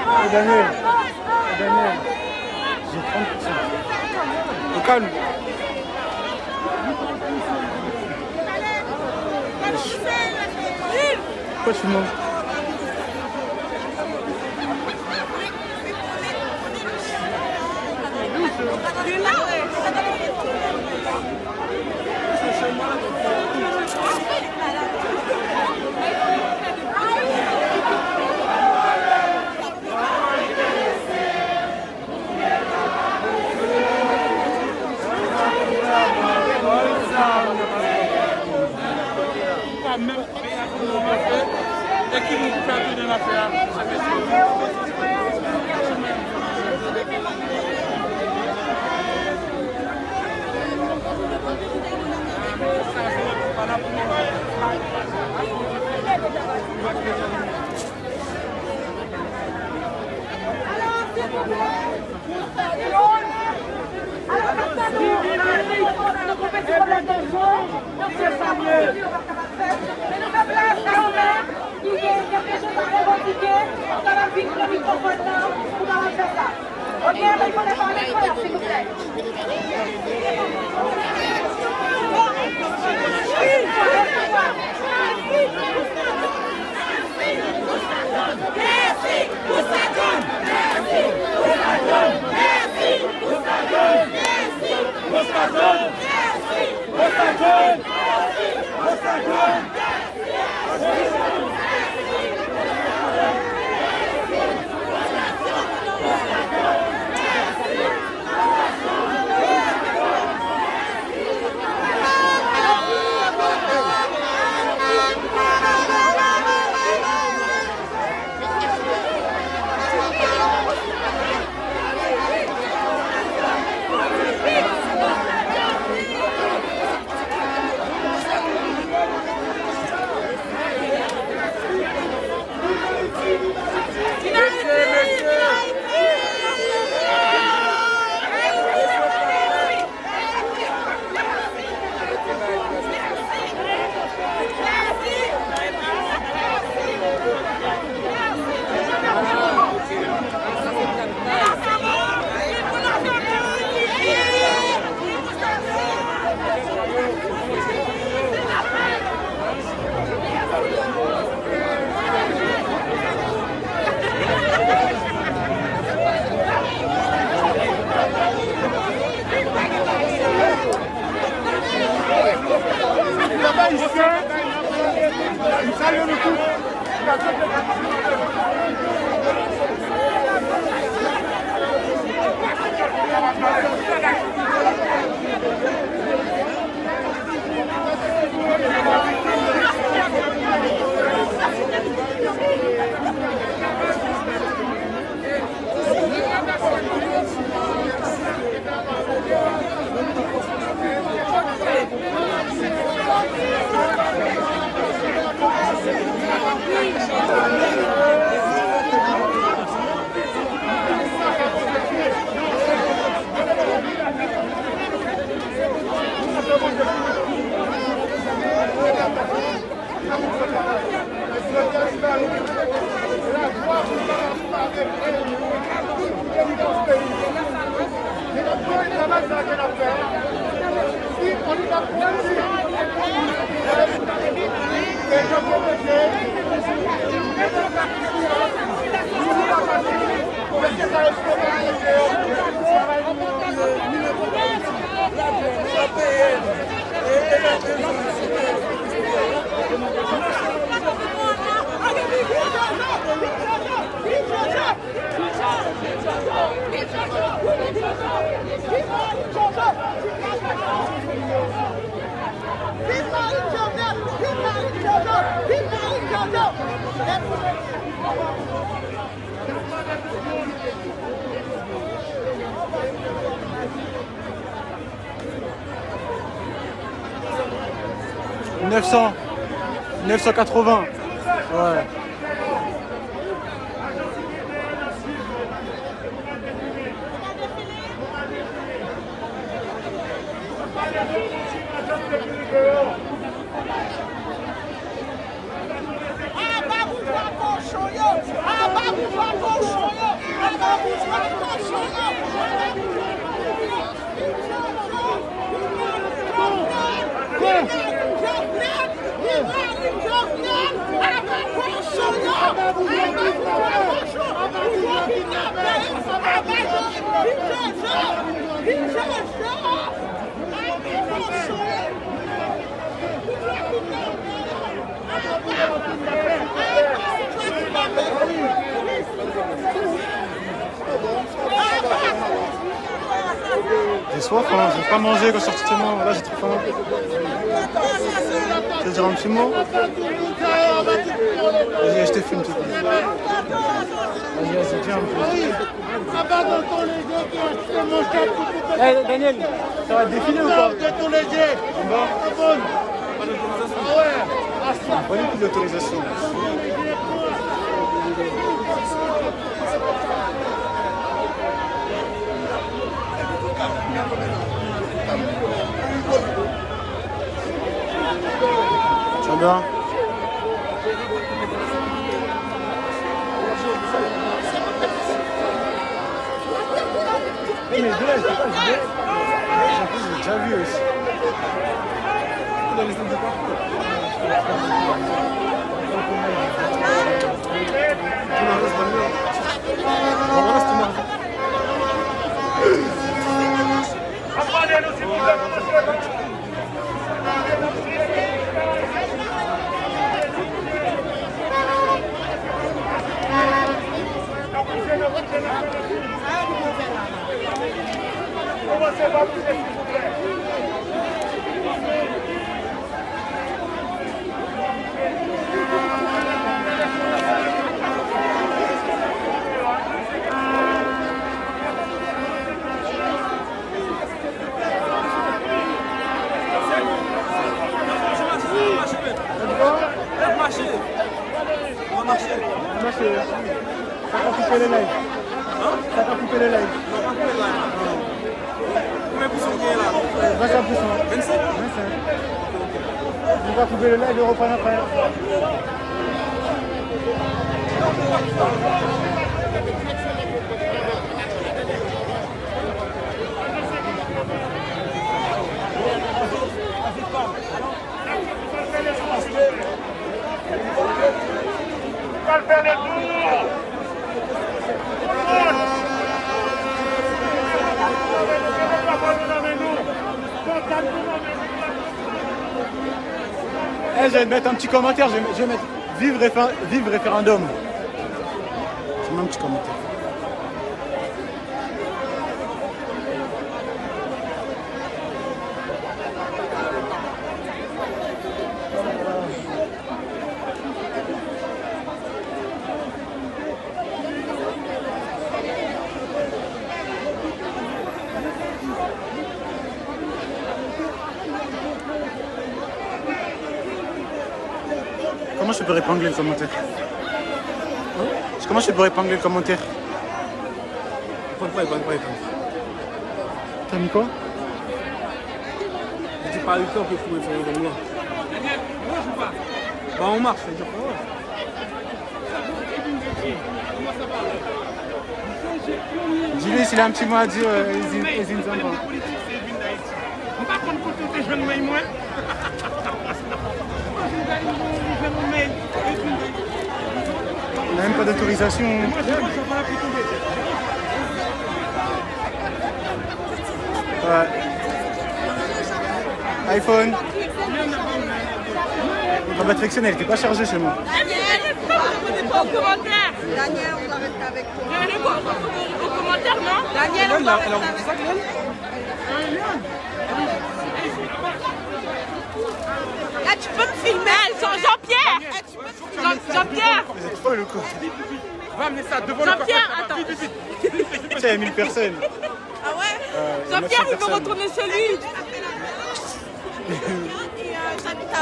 Hey, Daniel, Daniel, je prends tout ça. Au calme. Pourquoi tu mens? Pèp ayisyen, m salye nou tout. Neuf cents, neuf cent quatre-vingts. Ouais. Aba boujwa kochon yo! Aba boujwa kochon yo! Aba boujwa kochon yo! Viv Jovenel! Viv Marine Jovenel! Viv Marine Jovenel! Aba kochon yo! Aba boujwa kochon! Aba boujwa kidnapè yo! Aba Jovenel! Viv Jojo! Viv Jojo! Aba kochon yo! J'ai soif, hein, j'ai pas mangé quand je suis sorti de chez moi. Là, j'ai très faim. Tu veux dire un petit mot ? Vas-y, je te filme tout de suite. Vas-y, vas-y, viens un peu. Hey, Daniel, ça va défiler ou pas ? Bon. Voilà pour l'autorisation. Tchanda. Hey, mais Blaise, c'est pas Juliette ? J'ai déjà vu aussi. N ap mache. N ap mache. N ap mache. Sa ka koupe le live. Sa ka koupe le live. Non, pa koupe live. Konbyen pousan w genyen la? Vennsenk pousan. Vennsenk? Vennsenk. Nou ka koupe le live e reprann apre. Pral fè le tou. Eh, je vais mettre un petit commentaire, je vais, je vais mettre vive, réfé- vive référendum. C'est mon petit commentaire. Comment je peux épingler le commentaire ? Comment je peux épingler le commentaire ? Pas, pas, pas, pas, pas. T'as mis quoi ? Li di pa rive kanpe pou reponn moun nan. Ba yon mak, se jan. Dis-lui s'il a un petit mot à dire, euh, Ezine, Ezine Zampan. M pa konn kote w te jwenn mwen, mwen. On n'a même pas d'autorisation. Ouais. iPhone. Mon batterie fonctionnelle, t'es pas chargé chez moi. Daniel, on arrête avec toi. Daniel, on arrête avec toi. Là, tu peux me filmer. Jean- Jean-Pierre. Jean- Jean-Pierre. Vous êtes folle ou quoi ? Va amener ça devant le Jean-Pierre, coiffeur, attends. Vite, vite, vite. Tiens, il y a mille personnes. Ah ouais ? Euh, il y a Jean-Pierre, neuf cents il veut personnes. Retourner chez lui. Et, euh, j'habite à,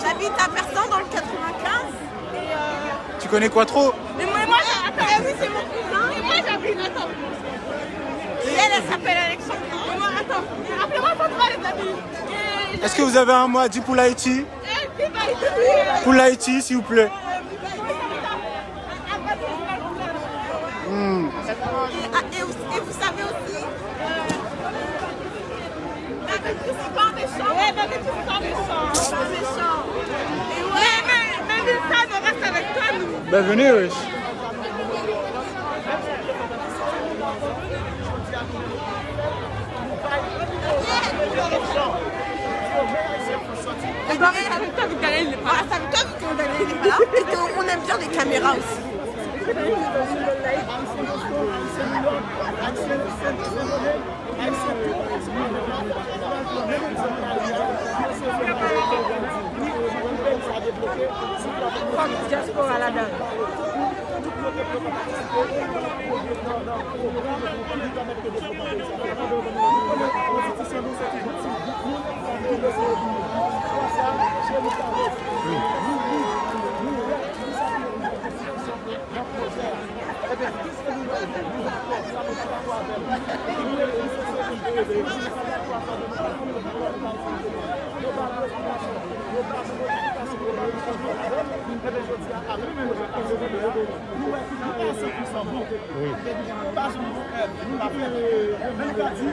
j'habite à Persan dans le quatre-vingt-quinze. Et, euh, Tu connais Quattro ? Mais moi, moi, attends. Eh oui, c'est mon cousin. Et moi, j'habite, attends. Et elle, elle s'appelle Alexandra. Mais moi, attends. Appelez-moi quand tu vas les amis. Est-ce que vous avez un mot à dire pour l'Haïti ? Pour l'Haïti, s'il vous plaît. Hmm. Et, ah, et vous, et vous savez aussi, euh, Barbecue, c'est pas méchant. Ouais, Barbecue, c'est pas méchant. C'est pas méchant. Et ouais. Mais, mais, mais Wilson, on reste avec toi, nous. Bienvenue, wesh. Ou pa vin avèk tòk Daniel, il est pas là. Voilà, ça veut dire que Daniel n'est pas là et qu'on aime bien les caméras aussi. Fòk dyaspora ladan. Wi. Menm yo ka di,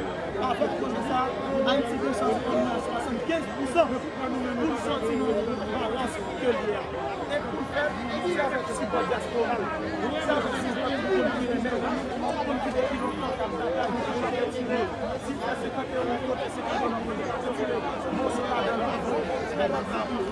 avèk pwojè sa, Ayiti gen chans rann nan swasannkenz pousan pou l sòti nan balans ke l ye a. E pou l fè, se avèk sipò dyaspora l, se avèk sipò moun ki renmen l, moun ki depi lontan k ap batay pou l chanje tire, si l fè senkannde yon kote, senkannde yon kote, se tire moso ladan l, fè nan travay.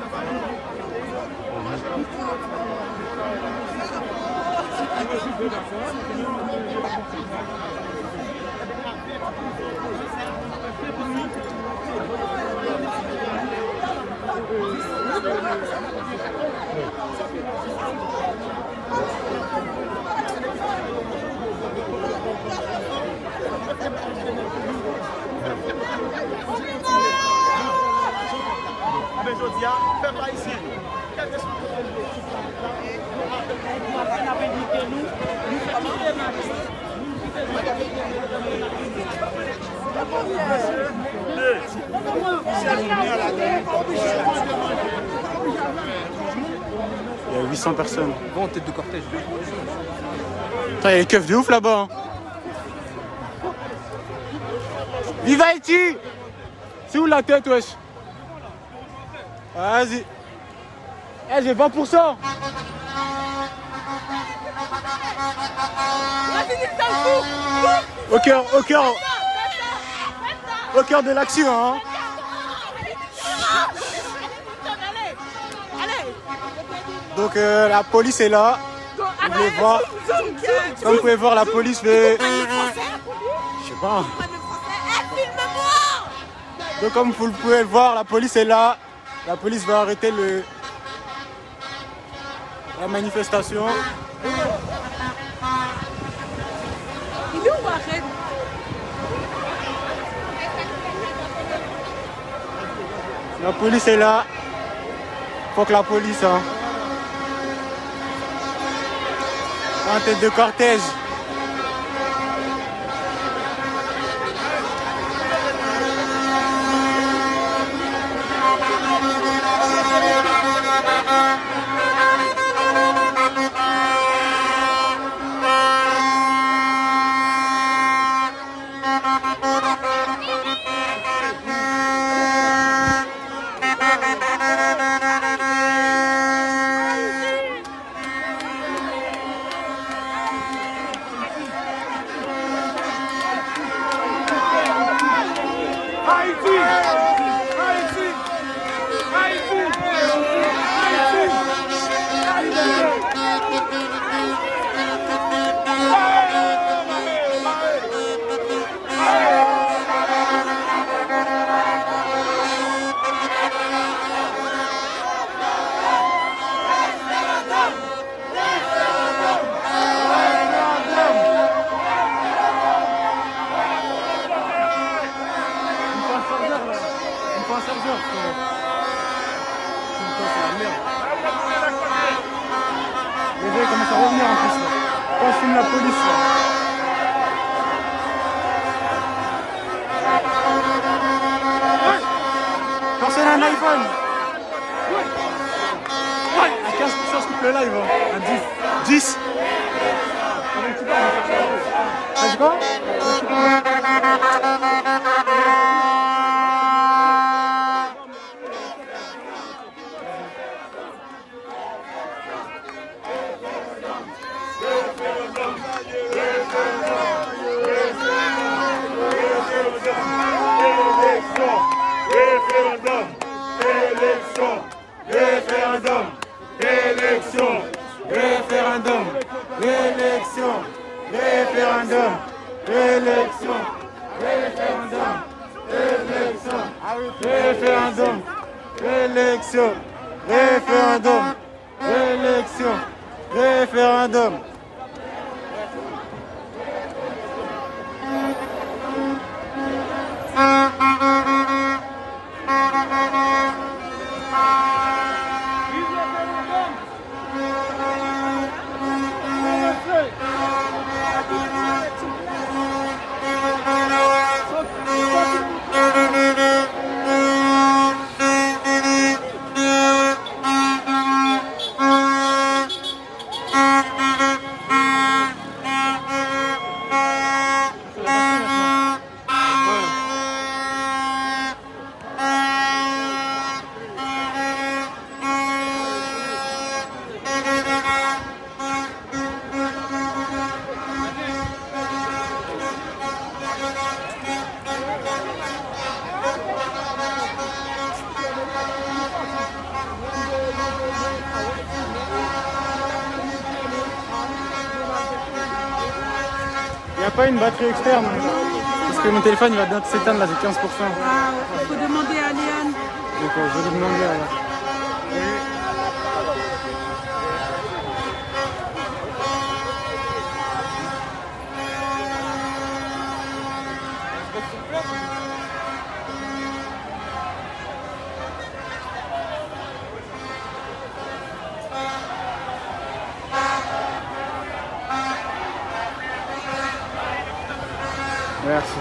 Men jodi a, pèp ayisyen, kèlkeswa kote l ye sou planèt la, nou avèk nou, nou avèk n ap envite nou, nou fè tout demach. Il y a huit cents personnes. Bon, tête de cortège. Putain, il y a une keuf de ouf là-bas, hein. Vive Haïti ! C'est où la tête, wesh ? Vas-y. Eh, j'ai vingt pour cent. Au cœur, au cœur, au cœur de l'action, hein. Donc, euh, la police est là. Vous pouvez voir. Comme vous pouvez voir, la police veut, je sais pas. Donc, comme vous le pouvez le voir, la police est là. La police va arrêter le, la manifestation. La police est là. Fòk lapolis, an. An tèt de kòtèj. Ayiti! Ayiti! Ayiti! Ayiti! Une fois sur deux, frérot. Une fois sur deux, c'est la merde. Les gens commencent à revenir en plus, là. Quand je filme la police, là. Personne n'a un iPhone. À quinze pour cent, je coupe le live, hein. À dix. Dix. T'as dit quoi? Eleksyon! Eleksyon! Eleksyon! Referandòm! Eleksyon! Referandòm! Eleksyon! Referandòm! Eleksyon! Referandòm! Eleksyon! Referandòm! Eleksyon! Referandòm! Eleksyon! Referandòm! Il n'y a pas une batterie externe. Parce que mon téléphone, il va bientôt s'éteindre, là, j'ai quinze pour cent. Ah, faut demander à Léane. D'accord, je vais lui demander alors. Merci.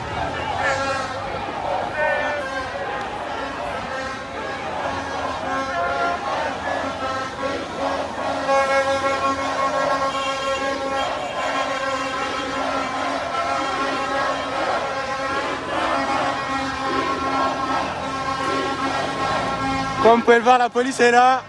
Kòm pwèl va, lapolis la.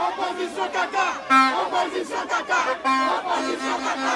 Opozisyon kaka! Opozisyon kaka! Opozisyon kaka!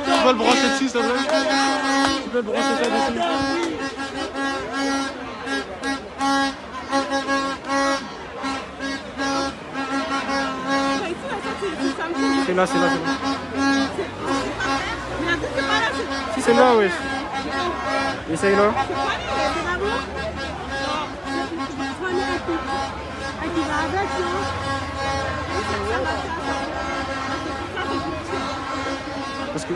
Tu peux le brancher dessus, s'il te plaît? Tu peux le brancher ça dessus? C'est là, c'est là, c'est là. Si, c'est là, oui. Essaye là. Parce que...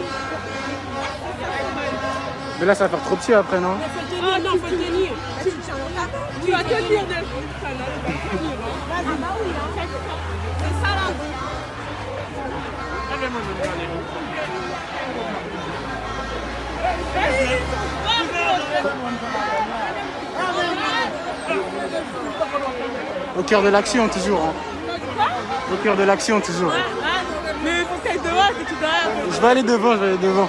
Mais là, ça va faire trop petit après, non? Ah non, faut tenir. Tu vas tenir de... C'est ça, là. Au cœur de l'action, toujours, hein. Au cœur de l'action, toujours. Mais il faut que t'ailles devant, que tu dois... Je vais aller devant, je vais aller devant.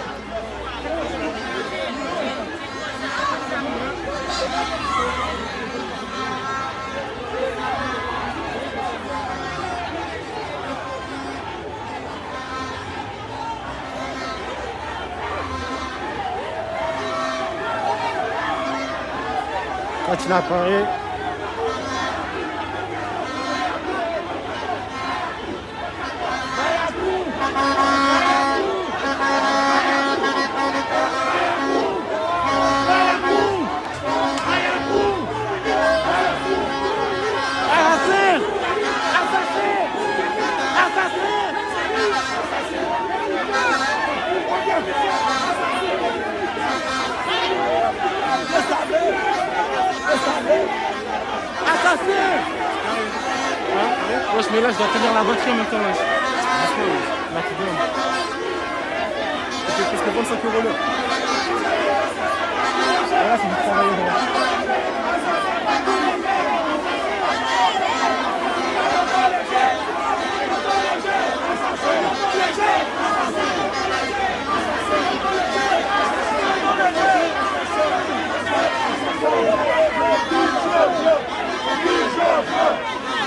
Katina pare. Asasen! Asasen! Asasen! Asasen! Wesh, mais là, je dois tenir la batterie en même temps, wesh. Franchement, wesh, la, tu donnes. Parce que, parce que vingt-cinq euros l'heure. Voilà, c'est du travail, voilà.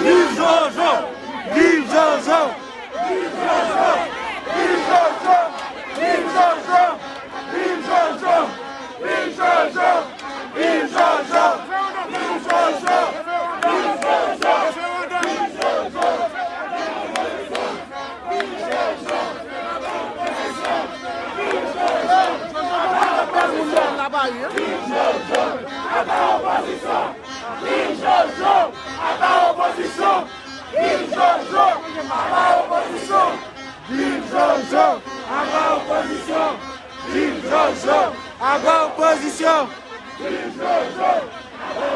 Viv Jojo! Viv Jojo! Viv Jojo! Viv Jojo! Aba opozisyon! Viv Jojo! Aba opozisyon! Viv Jojo! Aba opozisyon! Viv Jojo! Aba opozisyon! Viv Jojo! Aba opozisyon! Viv Jojo! Aba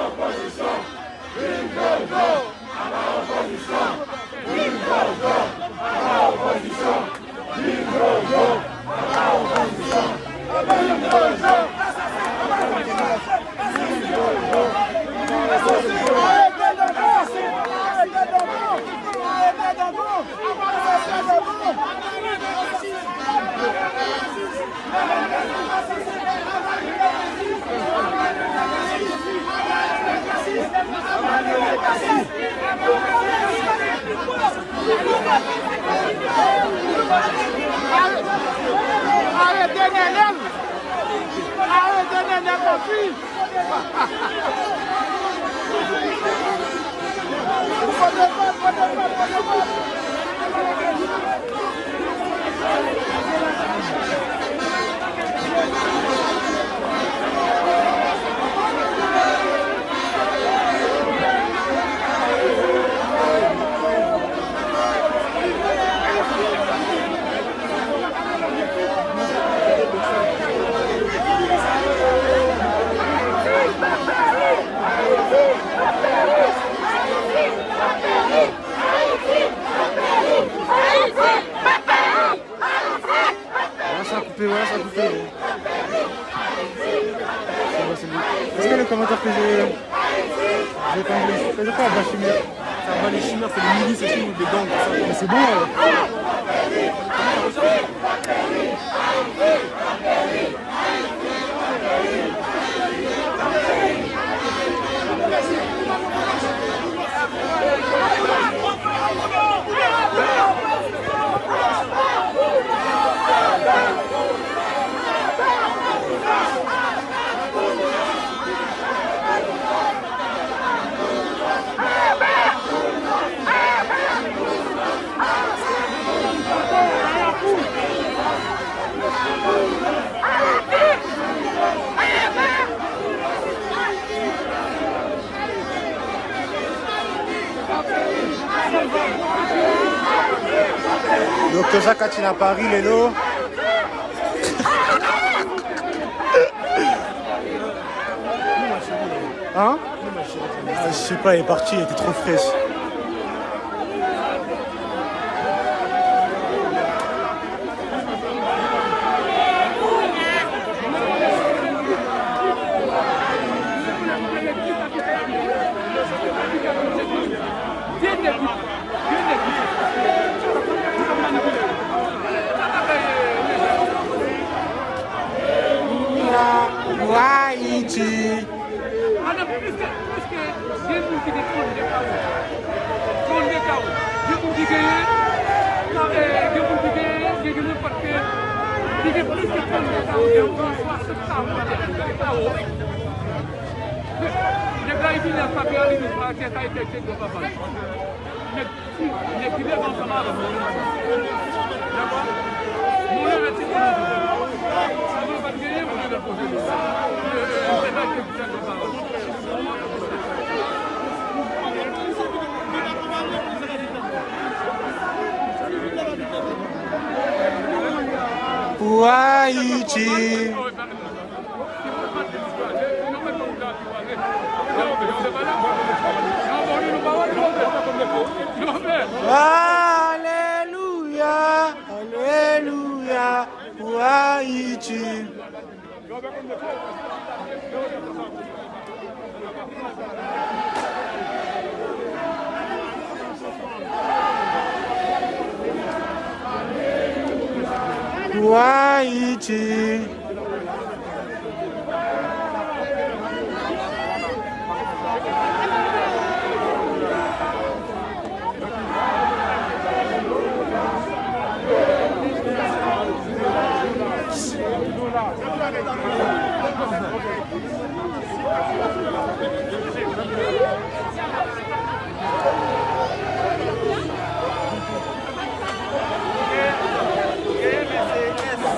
Arete Nènèl! Arete Nènèl Lafi! Wè sa koupe, wè sa koupe. Èske le kòmantè ke je, je pense que je parle de chimère? Ça va, les chimères, c'est des milices et tout, des gangs, tout ça. Mais c'est bon, euh. Doktè Zakatina Paris, Lelo. Hein? Ah, je sais pas, elle est partie, elle était trop fraîche. Pou Ayiti. Madanm, pliske, pliske gen moun ki gen trannde kawo. Trannde kawo. Gen moun ki genyen, e, gen moun ki genyen, gen, gen nenpòt ke, ki gen plis ke trannde kawo, gen yon swasant kawo, trannde kawo. Nèg la, li vini ak papye a, li di, "Sa, se sa, se, se, se, papa." Nèg Nèg ki leve ansanm avè m. Dakò? Nou leve ti moun ansanm. Si nou pa t genyen, nou leve kote nou. E, e, e, se sa ki fè nou pa la. Pou Ayiti. Alelouya, alelouya, pou Ayiti. Pou Ayiti.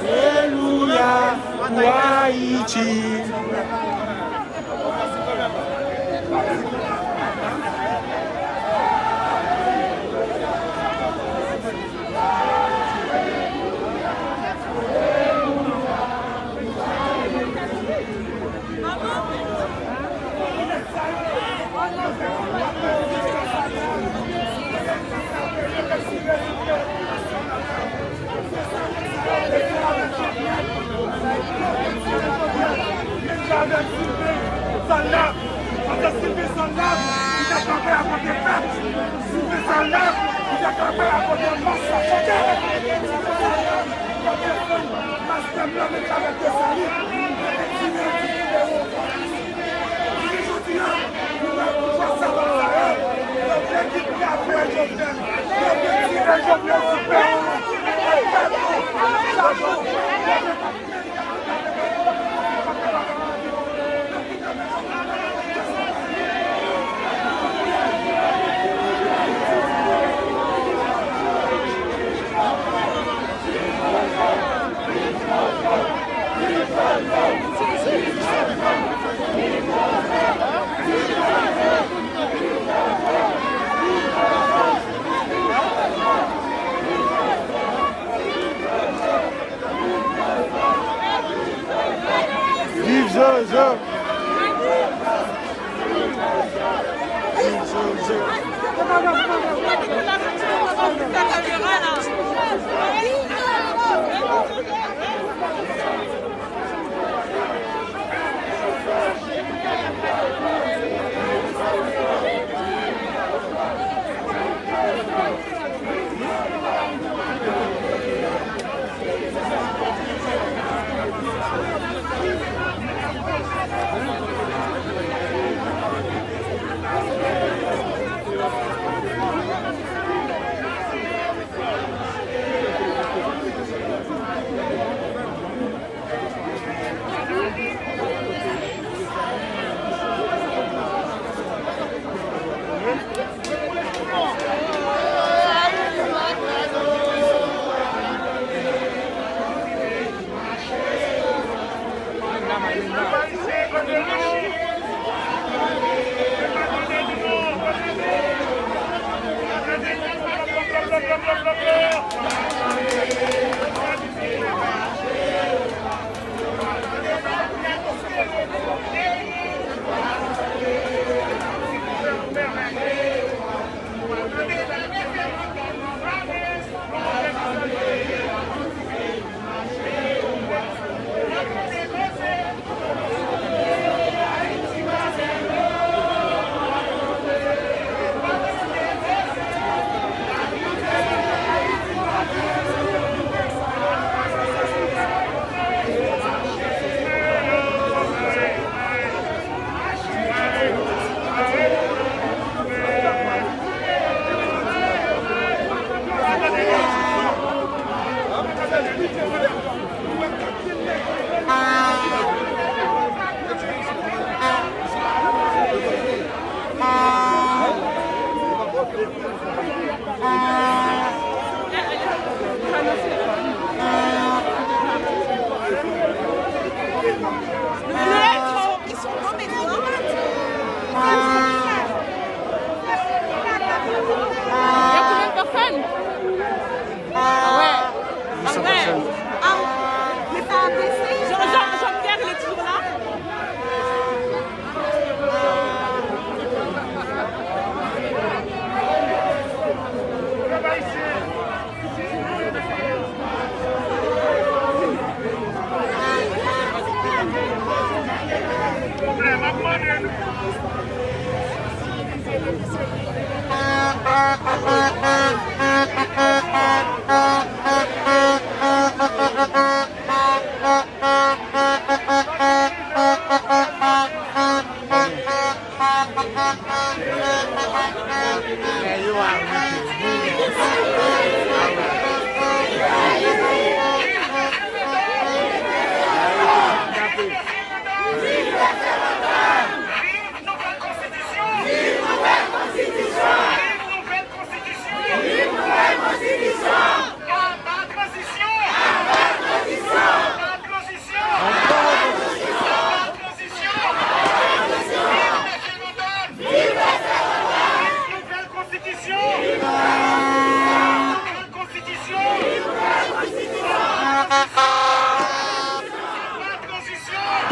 Alelouya, pou Ayiti. Silve Salnav, li te kanpe akote pèp. Silve Salnav, li te kanpe akote mas la. Chante! Mas pèp la, men avèk Desalin, li te tire di Fidèwo. Jounen jodi a, nou wè boujwa savat sa yo. Yo konnen pa fè n. Ah ouais. Ah ouais. Ah, mais ça a baissé. Jean, Jean, Jean-Pierre, il est toujours là. Viv nouvèl konstitisyon! Viv nouvèl konstitisyon! Viv nouvèl konstitisyon! Viv nouvèl konstitisyon! Aba tranzisyon! Aba tranzisyon! Aba tranzisyon! Aba tranzisyon! Aba tranzisyon! Viv Mèt Jérandòl! Viv Mèt Jérandòl! Viv nouvèl konstitisyon! Viv nouvèl konstitisyon! Viv nouvèl konstitisyon! Aba tranzisyon! Aba tranzisyon!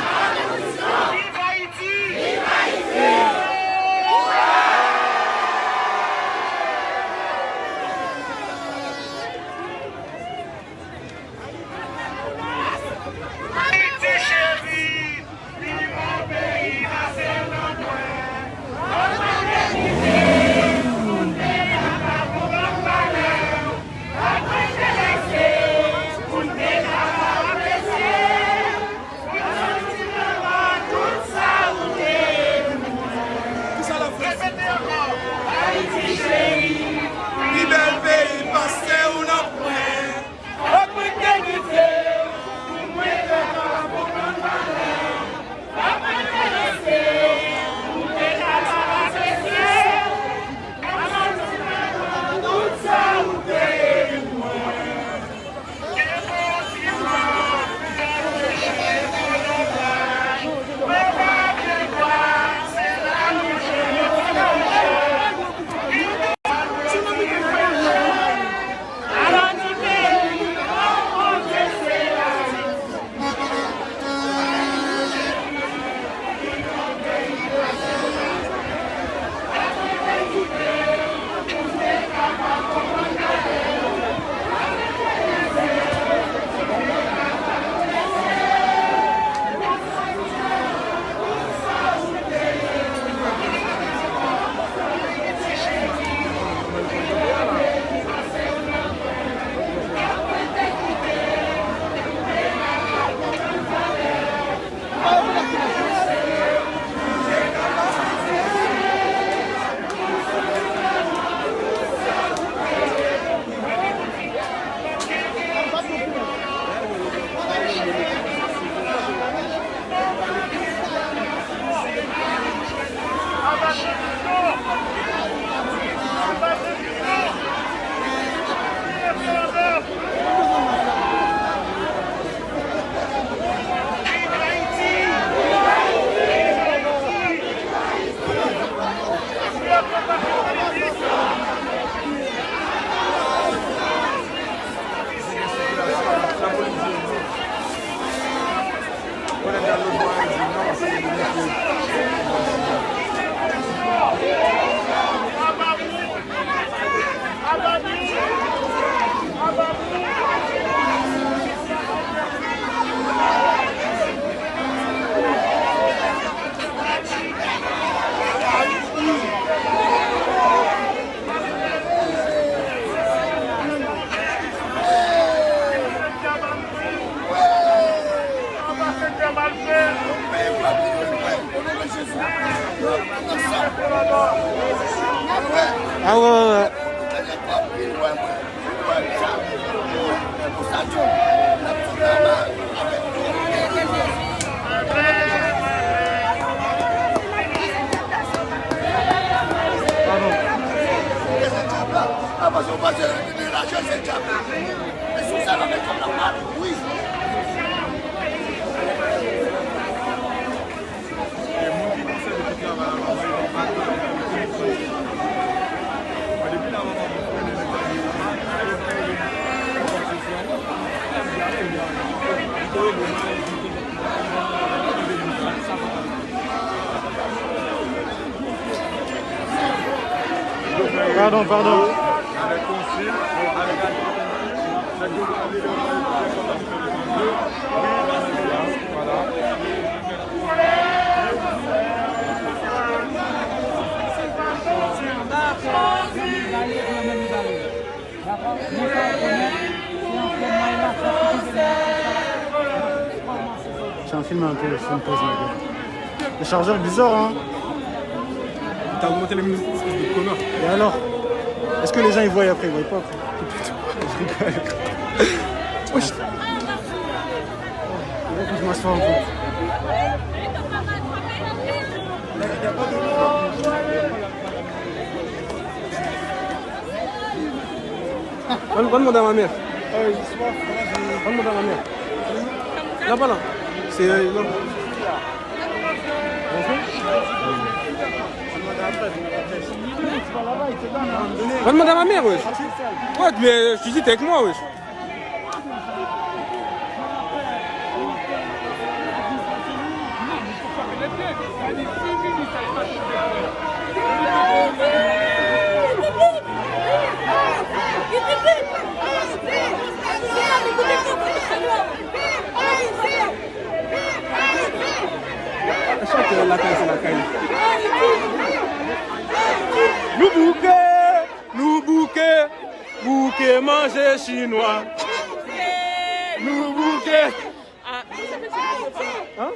Ah ouais, ouais, ouais. Pardon. Pardon, pardon. Tiens, filme un peu, filme, pause un peu. Le chargeur bizarre, hein. T'as augmenté les minutes, espèce de connard. Et alors? Est-ce que les gens ils voient après? Ils voient pas après. Je rigole. Wesh. Faut que je m'assoie un peu. Van, van manda la mè. Van manda la mè. Là, pas là. C'est, euh, non. Van manda la mè, wesh. Ouais, mais je suis avec moi, wesh. Chante lakay, se lakay. Nou bouke, nou bouke, bouke manje chinwa. Nou bouke. Hein?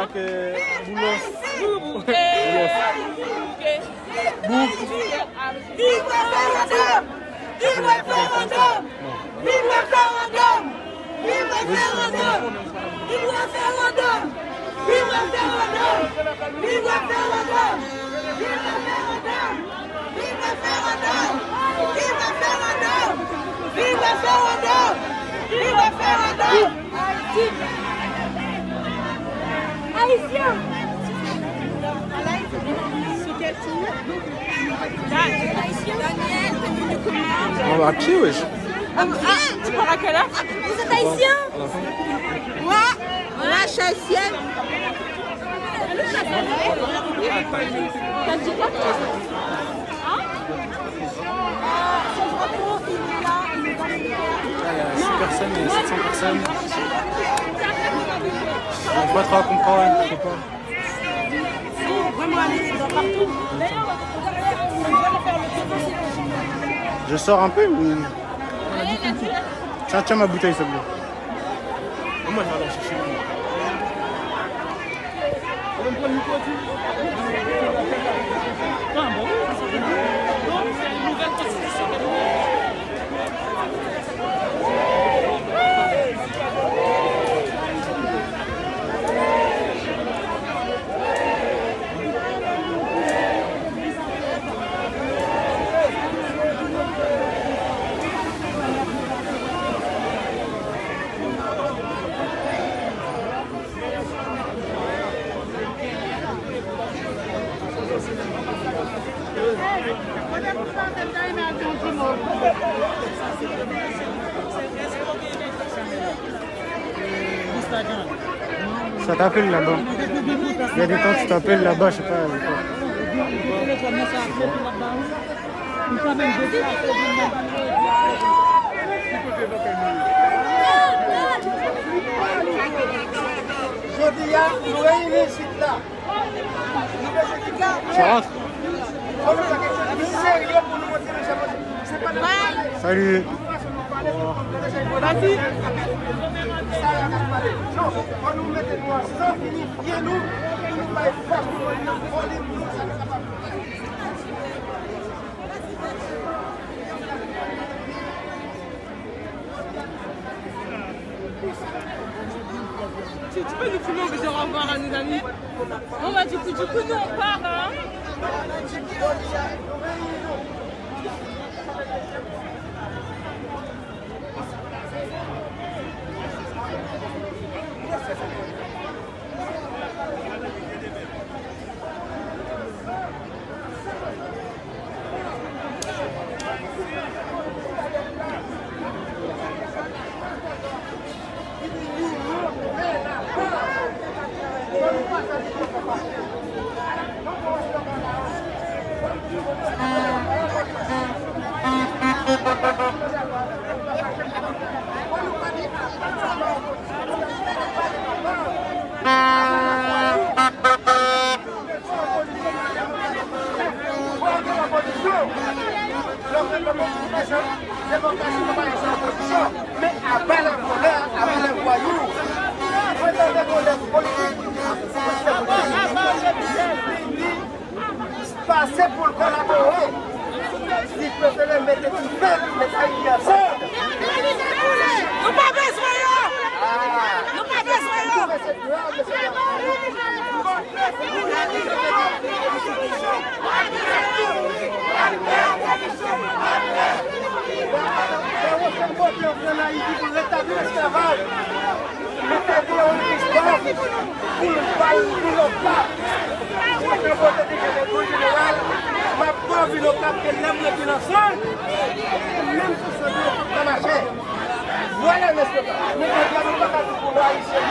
Ak, euh, Boulos. Bouke. Boulos. Bouke. Viv referandòm! Viv referandòm! Viv referandòm! Viv referandòm! Viv referandòm! Viv referandòm! Viv referandòm! Viv referandòm! Viv referandòm! Viv referandòm! Viv referandòm! Viv referandòm! Ayiti! Ayisyen! Sou kèl ti? Daniel, t'es venu comment? An ba pye, wesh. Ah, tu parles à quelle heure? Vous êtes haïtien? Ouais, ouais, je suis haïtienne. T'as dit quoi, toi? Hein? Ah, il y a six personnes, il y a sept cents personnes. On peut pas trop comprendre, je sais pas. Je sors un peu ou... Tiens, tiens ma bouteille, s'il te plaît. Mwen, mwen al chèche li. Ça t'appelle là-bas. Il y a des temps, tu t'appelles là-bas, je sais pas. Jodi a, nou reyini isit la. Nou bezwen ki... Tu rentres? Salut. Non, fò nou mete nou ansanm, inifye nou, pou nou bay fòs nou, nou vòlib nou. Para, nos amis. Bon, bah, du coup, du coup, nous, on part, hein. Men aba lè vòlè, aba lè vwayou. Mwen tande kolèg politik, pase pou l kolabore. Li prefere mete dife, mete ayiti ansanm. Nou pa bezwen yo! Nou pa bezwen yo! Mete yon listwa pou l bay vin Okap. Mwen te vote depi nan kou jeneral, m ap pran vin Okap ke lè m rete nan san, menm sou san yo p ap ka mache. Vwala, mesye, nou pa ka di pou nou Ayisyen.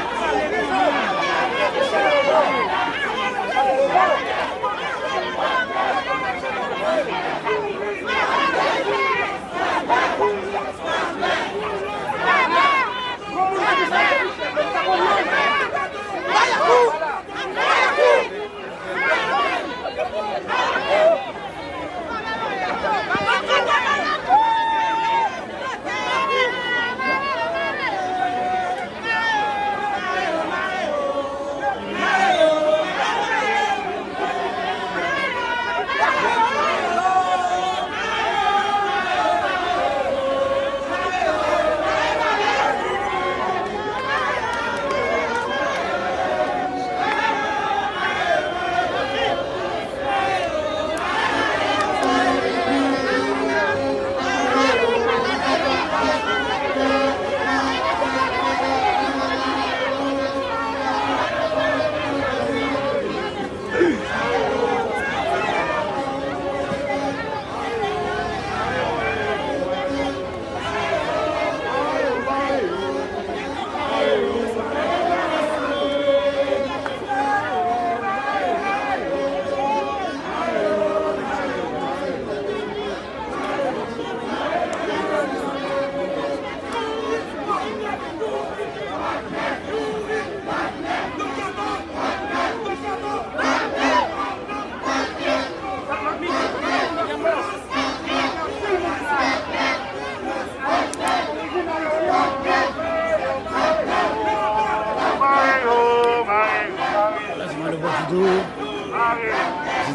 Là, j'ai mal au bas du dos.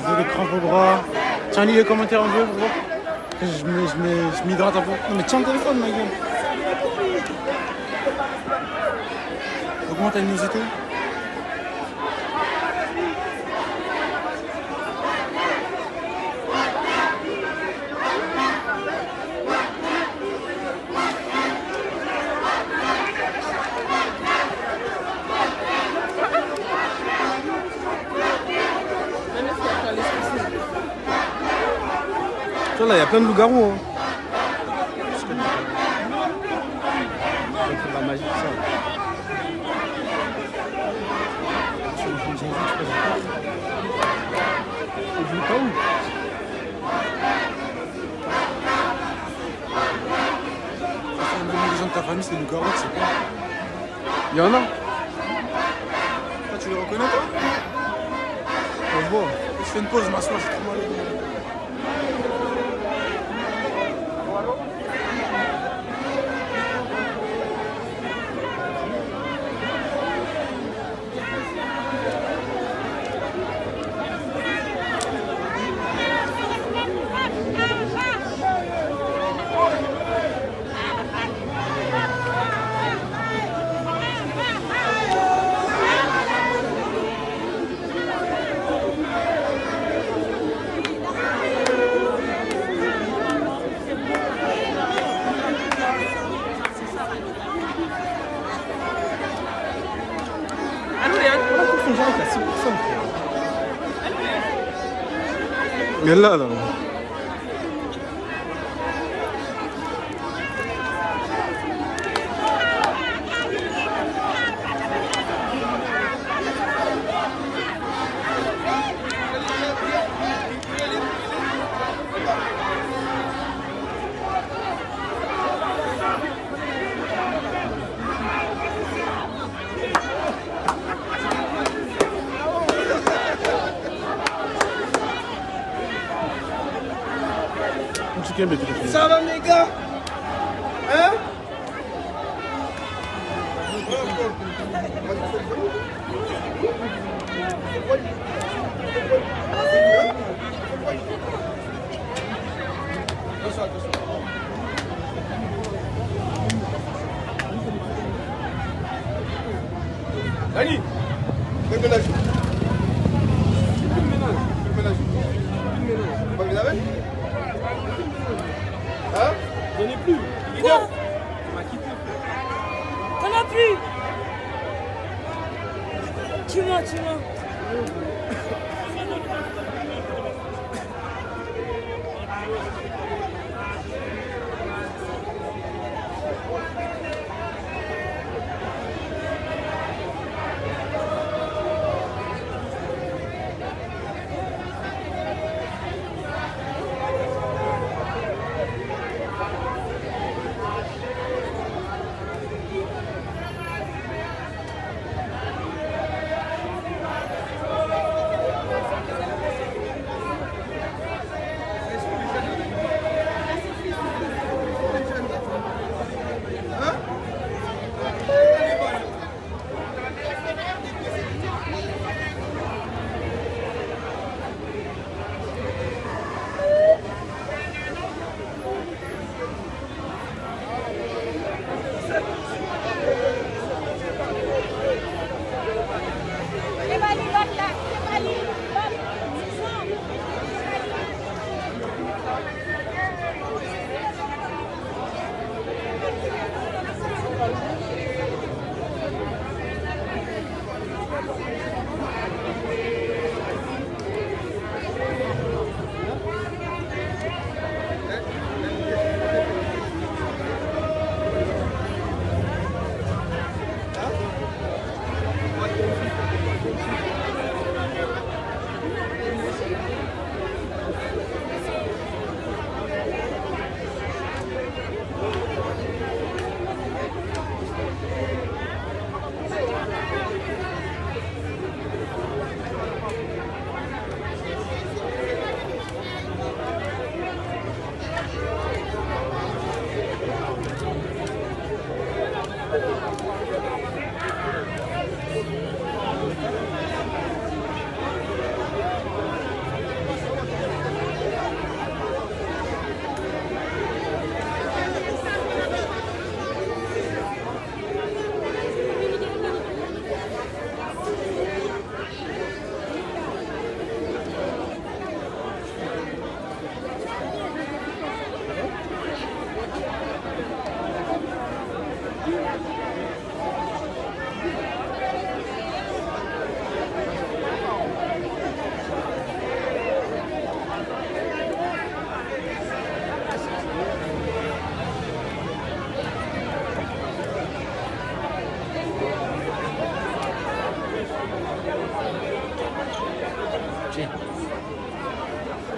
J'ai des crampes au bras. Tiens, lis les commentaires en bleu, pour voir. Je me, je me, je m'hydrate un peu. Non, mais tiens le téléphone, ma gueule. Augmente la luminosité. Celle-là, il y a plein de loups-garous, hein. Faut faire la magie, tout ça. Des gens de ta famille, c'est des loups-garous, c'est quoi ? Il y en a. Toi, tu les reconnais, toi ? On se voit. Je fais une pause, m'asseoir, j'ai trop mal au dos. Gèl la la. Sa va, méga? Hein? Dani, leve la jou. Filme nan, filme la jou. Filme nan. Ou pa vin avè l? Hein? Dani pli. Kite. T'en as plus. Tu mens, tu mens.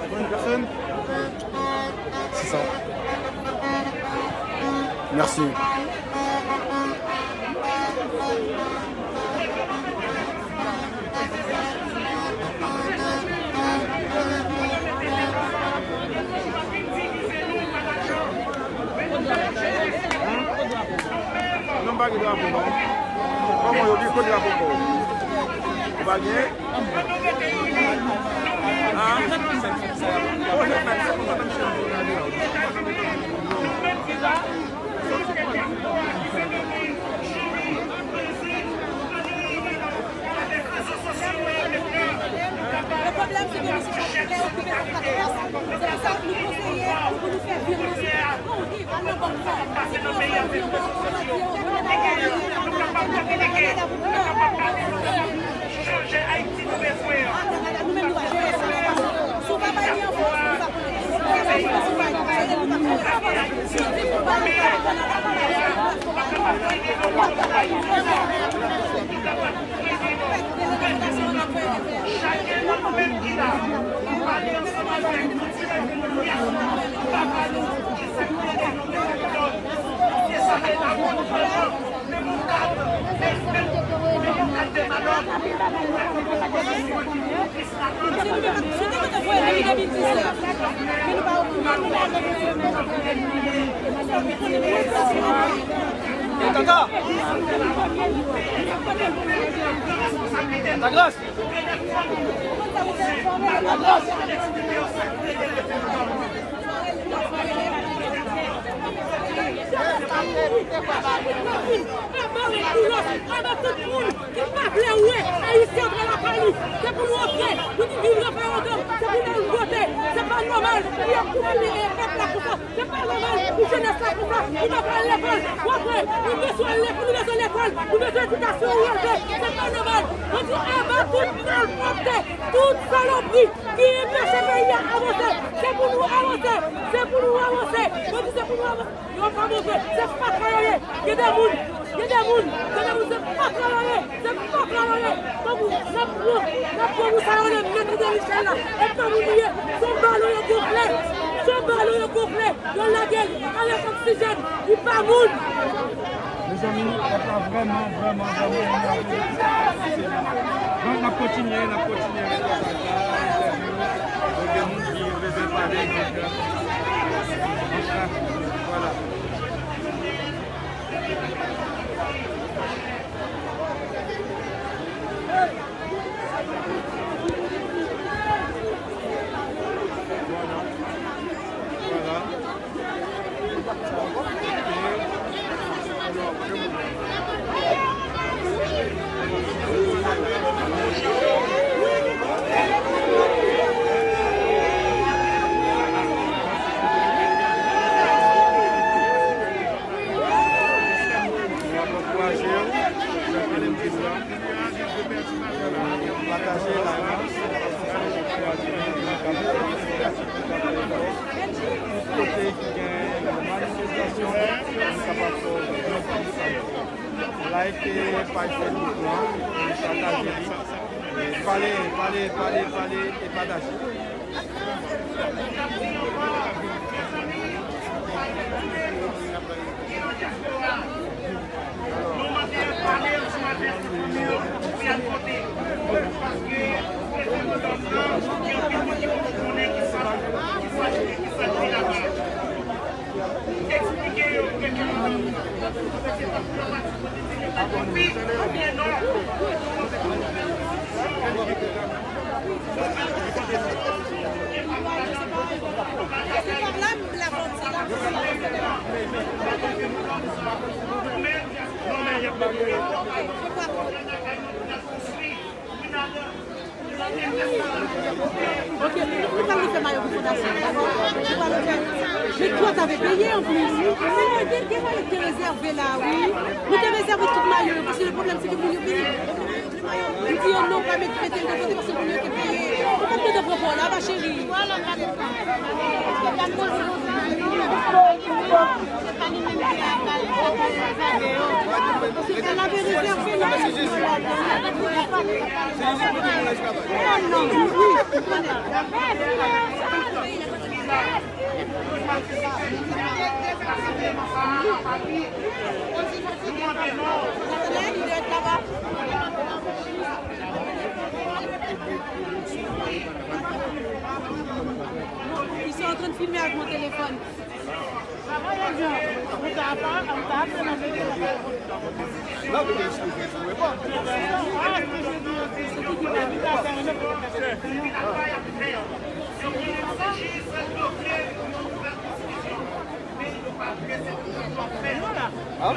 Pour une personne ? Six cents. Merci. Non, m pa gen drapo, non. Kòman yo gen kote drapo pa w? Ou pa gen? Le pwoblèm, se ke misye pa t vle okipe ak Patwès. Se pou sa nou konseye pou nou fè virman. Chanje Ayiti nou bezwen an. Tata! Tata Gras! Aba Boulos, aba tout moun ki pa vle wè Ayisyen antre lakay li. Se pou nou antre, nou ki viv referandòm, se pou nou al vote. Se pa nòmal pou y ap koupe pèp la konsa. Se pa nòmal pou jenès la konsa, pou pa pral lekòl. W ap wè, nou bezwen lekòl, nou bezwen lekòl, nou bezwen edikasyon ou elve. Se pa nòmal. Mwen di aba tout malpwòpte, tout salopri ki anpeche peyi a avanse. Se pou nou avanse. Se pou nou avanse. Mwen di se pou nou avanse. Yo pa montre, se fatra yo ye. Gen de moun, gen de moun, gen de moun, se fatra yo ye. Se fatra yo ye. Tankou n ap pran, n ap pran moun sa yo nan men André Michel la. E pa moun li ye. Se yon balon yo gonfle. Se yon balon yo gonfle. Yo lage l avèk oksijèn. Li pa moun. Mezanmi, pèp la vrèman, vrèman, vrèman, vrèman. Donk, n ap kontinye, n ap kontinye avèk entèvyou. Donk, gen moun ki bezwen pale, donk, anfen, vwala. Vwala. Vwala. Pataje live la. Kote ki gen manifestasyon, nou kapab fè yon grenn pati. Like paj Facebook la, pataje li. Pale, pale, pale, pale e pataje. Nou mande pale ansanm avèk fanmi yo pou y al vote. Paske referandòm nan, gen anpil moun ki poko konnen ki sa, ki sa, ki sa ki laba. Eksplike yo referandòm nan. Paske pati politik yo ta di wi oubyen non. Ok, nou pral refè mayo pou fondasyon, dakò? Nou pral refè. Men twò ta vle peye anplis. Men gen, gen mayo ki te rezève la, wi. Nou te rezève tout mayo yo, paske le pwoblèm se ke moun yo vini. Li di yo non, pa met mete l de kote paske moun yo te peye. Ou pa t gentan pran pa w la, pa cheri. Se pa li menm ki la kay, se pa li menm ki la kay. Se pa l ave rezève la. Ah non, wi, wi, ou konnen. Ils sont en train de filmer avec mon téléphone. Hein?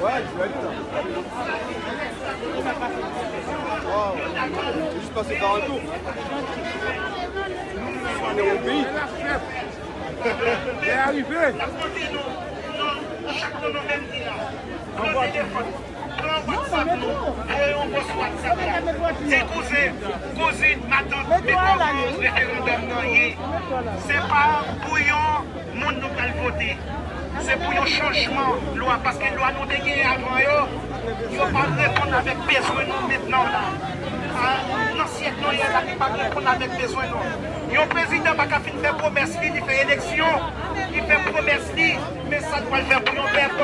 Ouais, je vais être là. Wow. J'ai juste passé quarante tours. On est au pays. Lè a rive. Anvwa. Pran WhatsApp nou, voye yon pòs WhatsApp la. Di kouzen, kouzin, matant, men kòman referandòm nan ye. Se pa pou yon moun nou pral vote. Se pou yon chanjman lwa, paske lwa nou te genyen avan yo, yo pa reponn avèk bezwen nou mentnan la. A, nan syèk nou ye la, li pa reponn avèk bezwen nou. Yon prezidan pa ka fin fè pwomès li, li fè eleksyon, li fè pwomès li, men sa l pral fè pou yon pèp.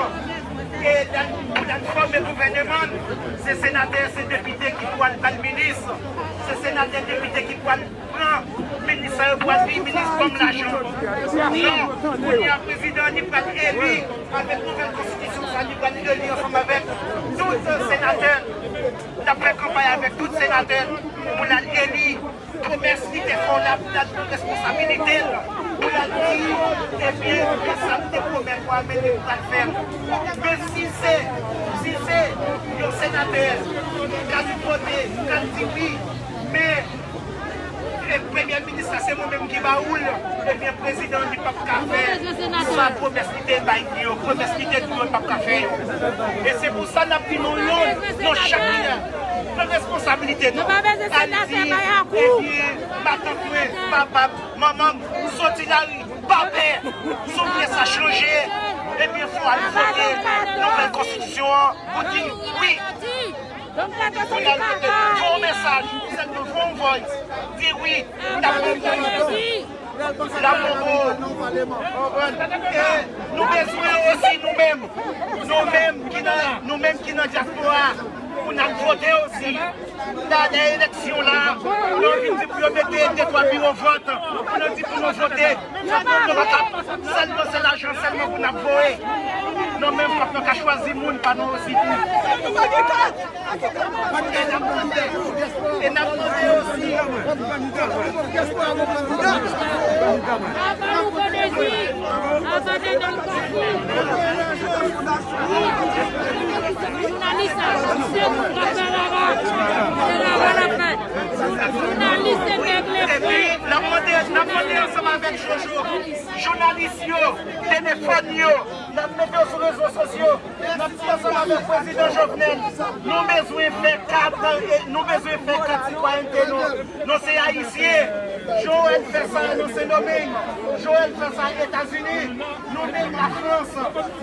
E pou l al fòme gouvèneman l, se senatè, se depite ki pou al ba l minis, se senatè, depite ki pou al pran minis sa yo pou al di minis ban m lajan. Non, kounye a prezidan an li pral eli avèk nouvèl konstitisyon sa, li pral eli ansanm avèk tout senatè. L ap fè kanpay avèk tout senatè pou l al eli. Pwomès li te fè w la pou l al pran responsabilite l, pou l al di, ebyen, men sa m te pwomèt ou a, men li pral fè l. Men si se, si se yon senatè k al vote, k al di wi, men e premye minis la se mwen menm ki ba ou l, ebyen prezidan li p ap ka fè sa pwomès li te bay yo, pwomès li te di yo, l p ap ka fè yo. E se pou sa n ap di nou yonn, nou chak ki la, pran responsabilite nou. Al di, ebyen, matant mwen, papa m, manman m, soti lari, pa pè, si w vle sa chanje, ebyen, fò w al vote nouvèl konstitisyon an pou di wi. Pou n al vote, voye yon mesaj, sèlman voye yon voice, di wi, n ap vote. Labobo, konprann? E nou bezwen osi nou menm, nou menm ki nan, nou menm ki nan dyaspora, pou n al vote osi. Nan, nan eleksyon la, nou vin di pou yo mete de twa biwo vòt, pou nou di pou nou vote. Fòk nou pa ka sèlman se lajan sèlman pou n ap voye. Nou menm fòk nou ka chwazi moun pa nou osi tou. E n ap mande, e n ap mande osi. Jounalis la, se moun k ap fè laba. Se laba l ap fè. Jounalis se nèg lefè. Epi n ap mande, n ap mande ansanm avèk Jojo, jounalis yo, telefòn yo, n ap mete yo sou rezo sosyo. N ap di ansanm avèk prezidan Jovenel, nou bezwen fè kat, nou bezwen fè kat sitwayènte nou. Nou se ayisyen. Jan Joel fè sa nan Sendomeng, Joel fè sa Etazini. Nou menm Lafrans,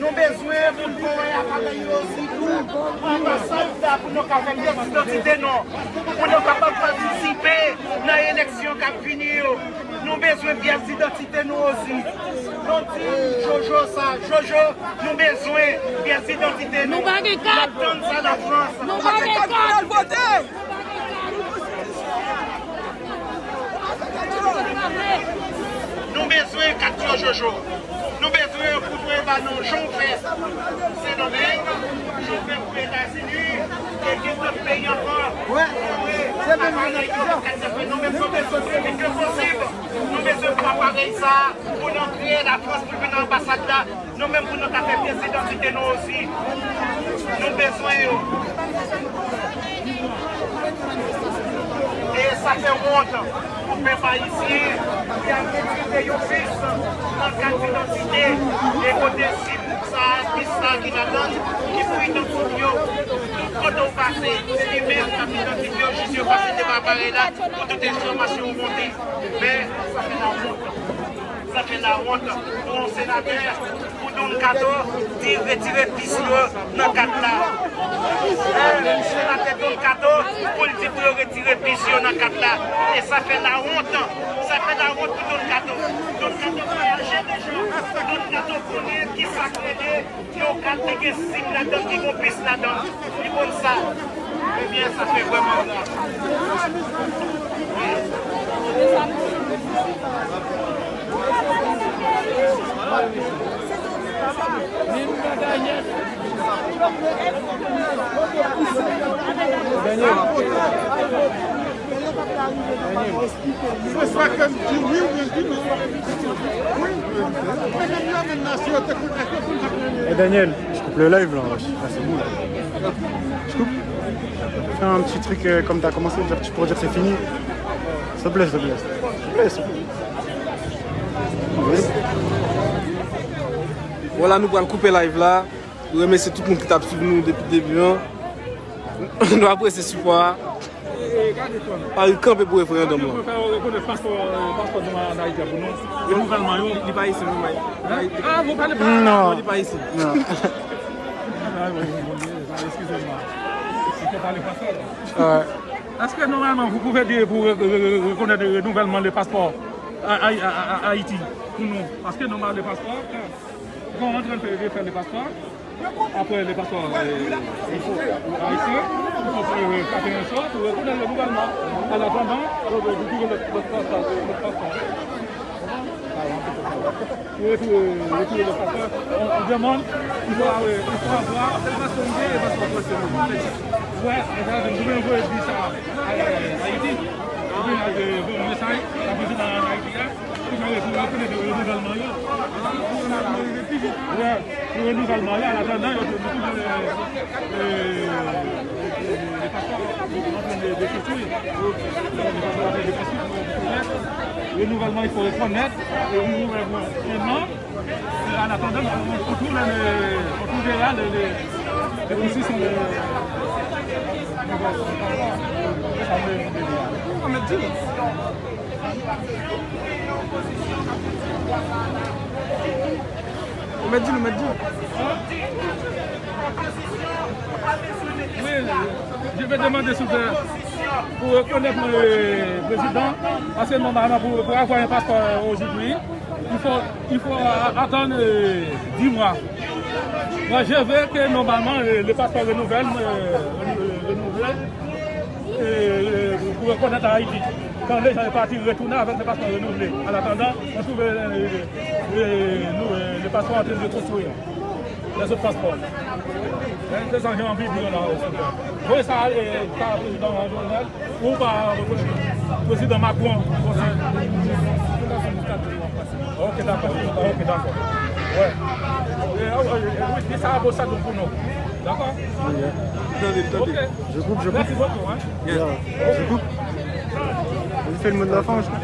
nou bezwen pou n voye aparèy yo osi tou, pou anbasad la, pou nou ka fè pyès idantite nou, pou nou kapab patisipe nan eleksyon k ap vini yo. Nou bezwen pyès idantite nou osi. Nou di Jojo sa, Jojo, nou bezwen pyès idantite nou. Nou pa gen kat. N ap tann sa Lafrans. Nou pa gen kat. Nou bezwen kat yo, Jojo. Nou bezwen pou voye ba nou jan w fè Sendomeng, jan w fè pou Etazini, e gen lòt peyi ankò. Wi, se menm jan n ap di a. Nou menm nou bezwen, e ke posib, nou bezwen pou aparèy sa a, pou n antre Lafrans, pou l vin nan anbasad la. Nou menm pou nou ka fè pyès idantite nou osi. Nou bezwen yo. E sa fè wont pou pèp ayisyen ki al retire yon pis nan kat idantite, e kote si sa, pis sa ki ladan l, ki pou idantifye yo, tout kote w pase, li menm k ap idantifye yo, jis yo pase devan aparèy la, pou tout enfòmasyon w monte. Men, sa fè lawont. Sa fè lawont pou yon senatè, pou Don Kato, di retire pis yo nan kat la. Senatè Don Kato, pou l di pou yo retire pis yo nan kat la. E sa fè lawont. Sa fè lawont pou Don Kato. Don Kato vwayaje deja. Don Kato konnen kisa k rele yon kat ki gen sim ladan l, ki gon pis ladan l. Li konn sa. Ebyen, sa fè vrèman grav. Daniel. Daniel. Se swa ke m di wi oubyen m di non. Wi. Mwen menm yo menm nan si yo te konn, èske yo konn sa k rele. Hey Daniel, je coupe le live là, wesh. Ah, c'est bon là. Je coupe. Fais un petit truc euh, comme t'as commencé, genre, tu pourrais dire c'est fini. S'il te plaît, s'il te plaît. S'il te plaît, s'il te plaît. Voilà, nou pral koupe live la. Nou remèsye tout moun ki t ap swiv nou depi debi an. Nou apresye sipò a. Paris kanpe pou referandòm lan. Pou fè yo rekonèt paspò, paspò nou an Ayiti a pou nou. Renouvèlman yo. Li pa isit, non, Mike. Hein? Ah, vous parlez pas? Non, li pa isit. Non. Ah, oui, oui, oui, eskize mwen. Li te pale fransè. Ouais. Est-ce que normalement vous pouvez dire pour re- re- re- reconnaître le renouvellement des passeports à, à- à- à Haïti pour nous? Parce que normalement les passeports, quand on est en train de faire, de faire les passeports, Après, le passeport euh, il faut haïtien, il faut euh, faire un choix pour retourner le gouvernement. En attendant, vous trouvez le passeport. Pour retrouver, retrouver le passeport, on, on demande, il faut, euh, il faut avoir le passeport anglais et le passeport français. Ouais, vous pouvez envoyer ça à Haïti. Vous pouvez envoyer un message, la présidente en Haïti. Pou yo rekonèt renouvèlman yo. Pou renouvèlman yo, an atandan, yo te retounen le paspò de konstwi. Renouvèlman, il faut reconnaître, et nous, nous, nous, en an, et en attendant, on, on trouvera le, on trouvera le, le, le processus, le, on met dix. Ou mèt di l, ou mèt di l. Oui, je vais demander s'il vous plaît, pour reconnaître le président, parce que normalement, pour, pour avoir un passeport euh, aujourd'hui, il faut, il faut euh, attendre euh, dix mois. Moi, je veux que normalement, euh, le passeport renouvelle, euh, renouvelé, euh, pour reconnaître Haïti. Quand les gens partent retourner avec le passeport renouvelé. En attendant, on trouve euh, euh, nous, euh, le passeport en train de construire. Les autres passeports. Hein, c'est ça, j'ai envie de dire là. Voyez ça, euh, ça, président Jovenel, ou pas euh, président Macron aussi. Ok, d'accord. Ok, d'accord. Ouais. Euh, euh, euh, oui, dis ça à Bossado pour nous. D'accord? Tande, tande. Ok. Je coupe, je coupe. Merci beaucoup. Hein? Yeah. Je coupe. Vous faites le mot de la fin, je crois.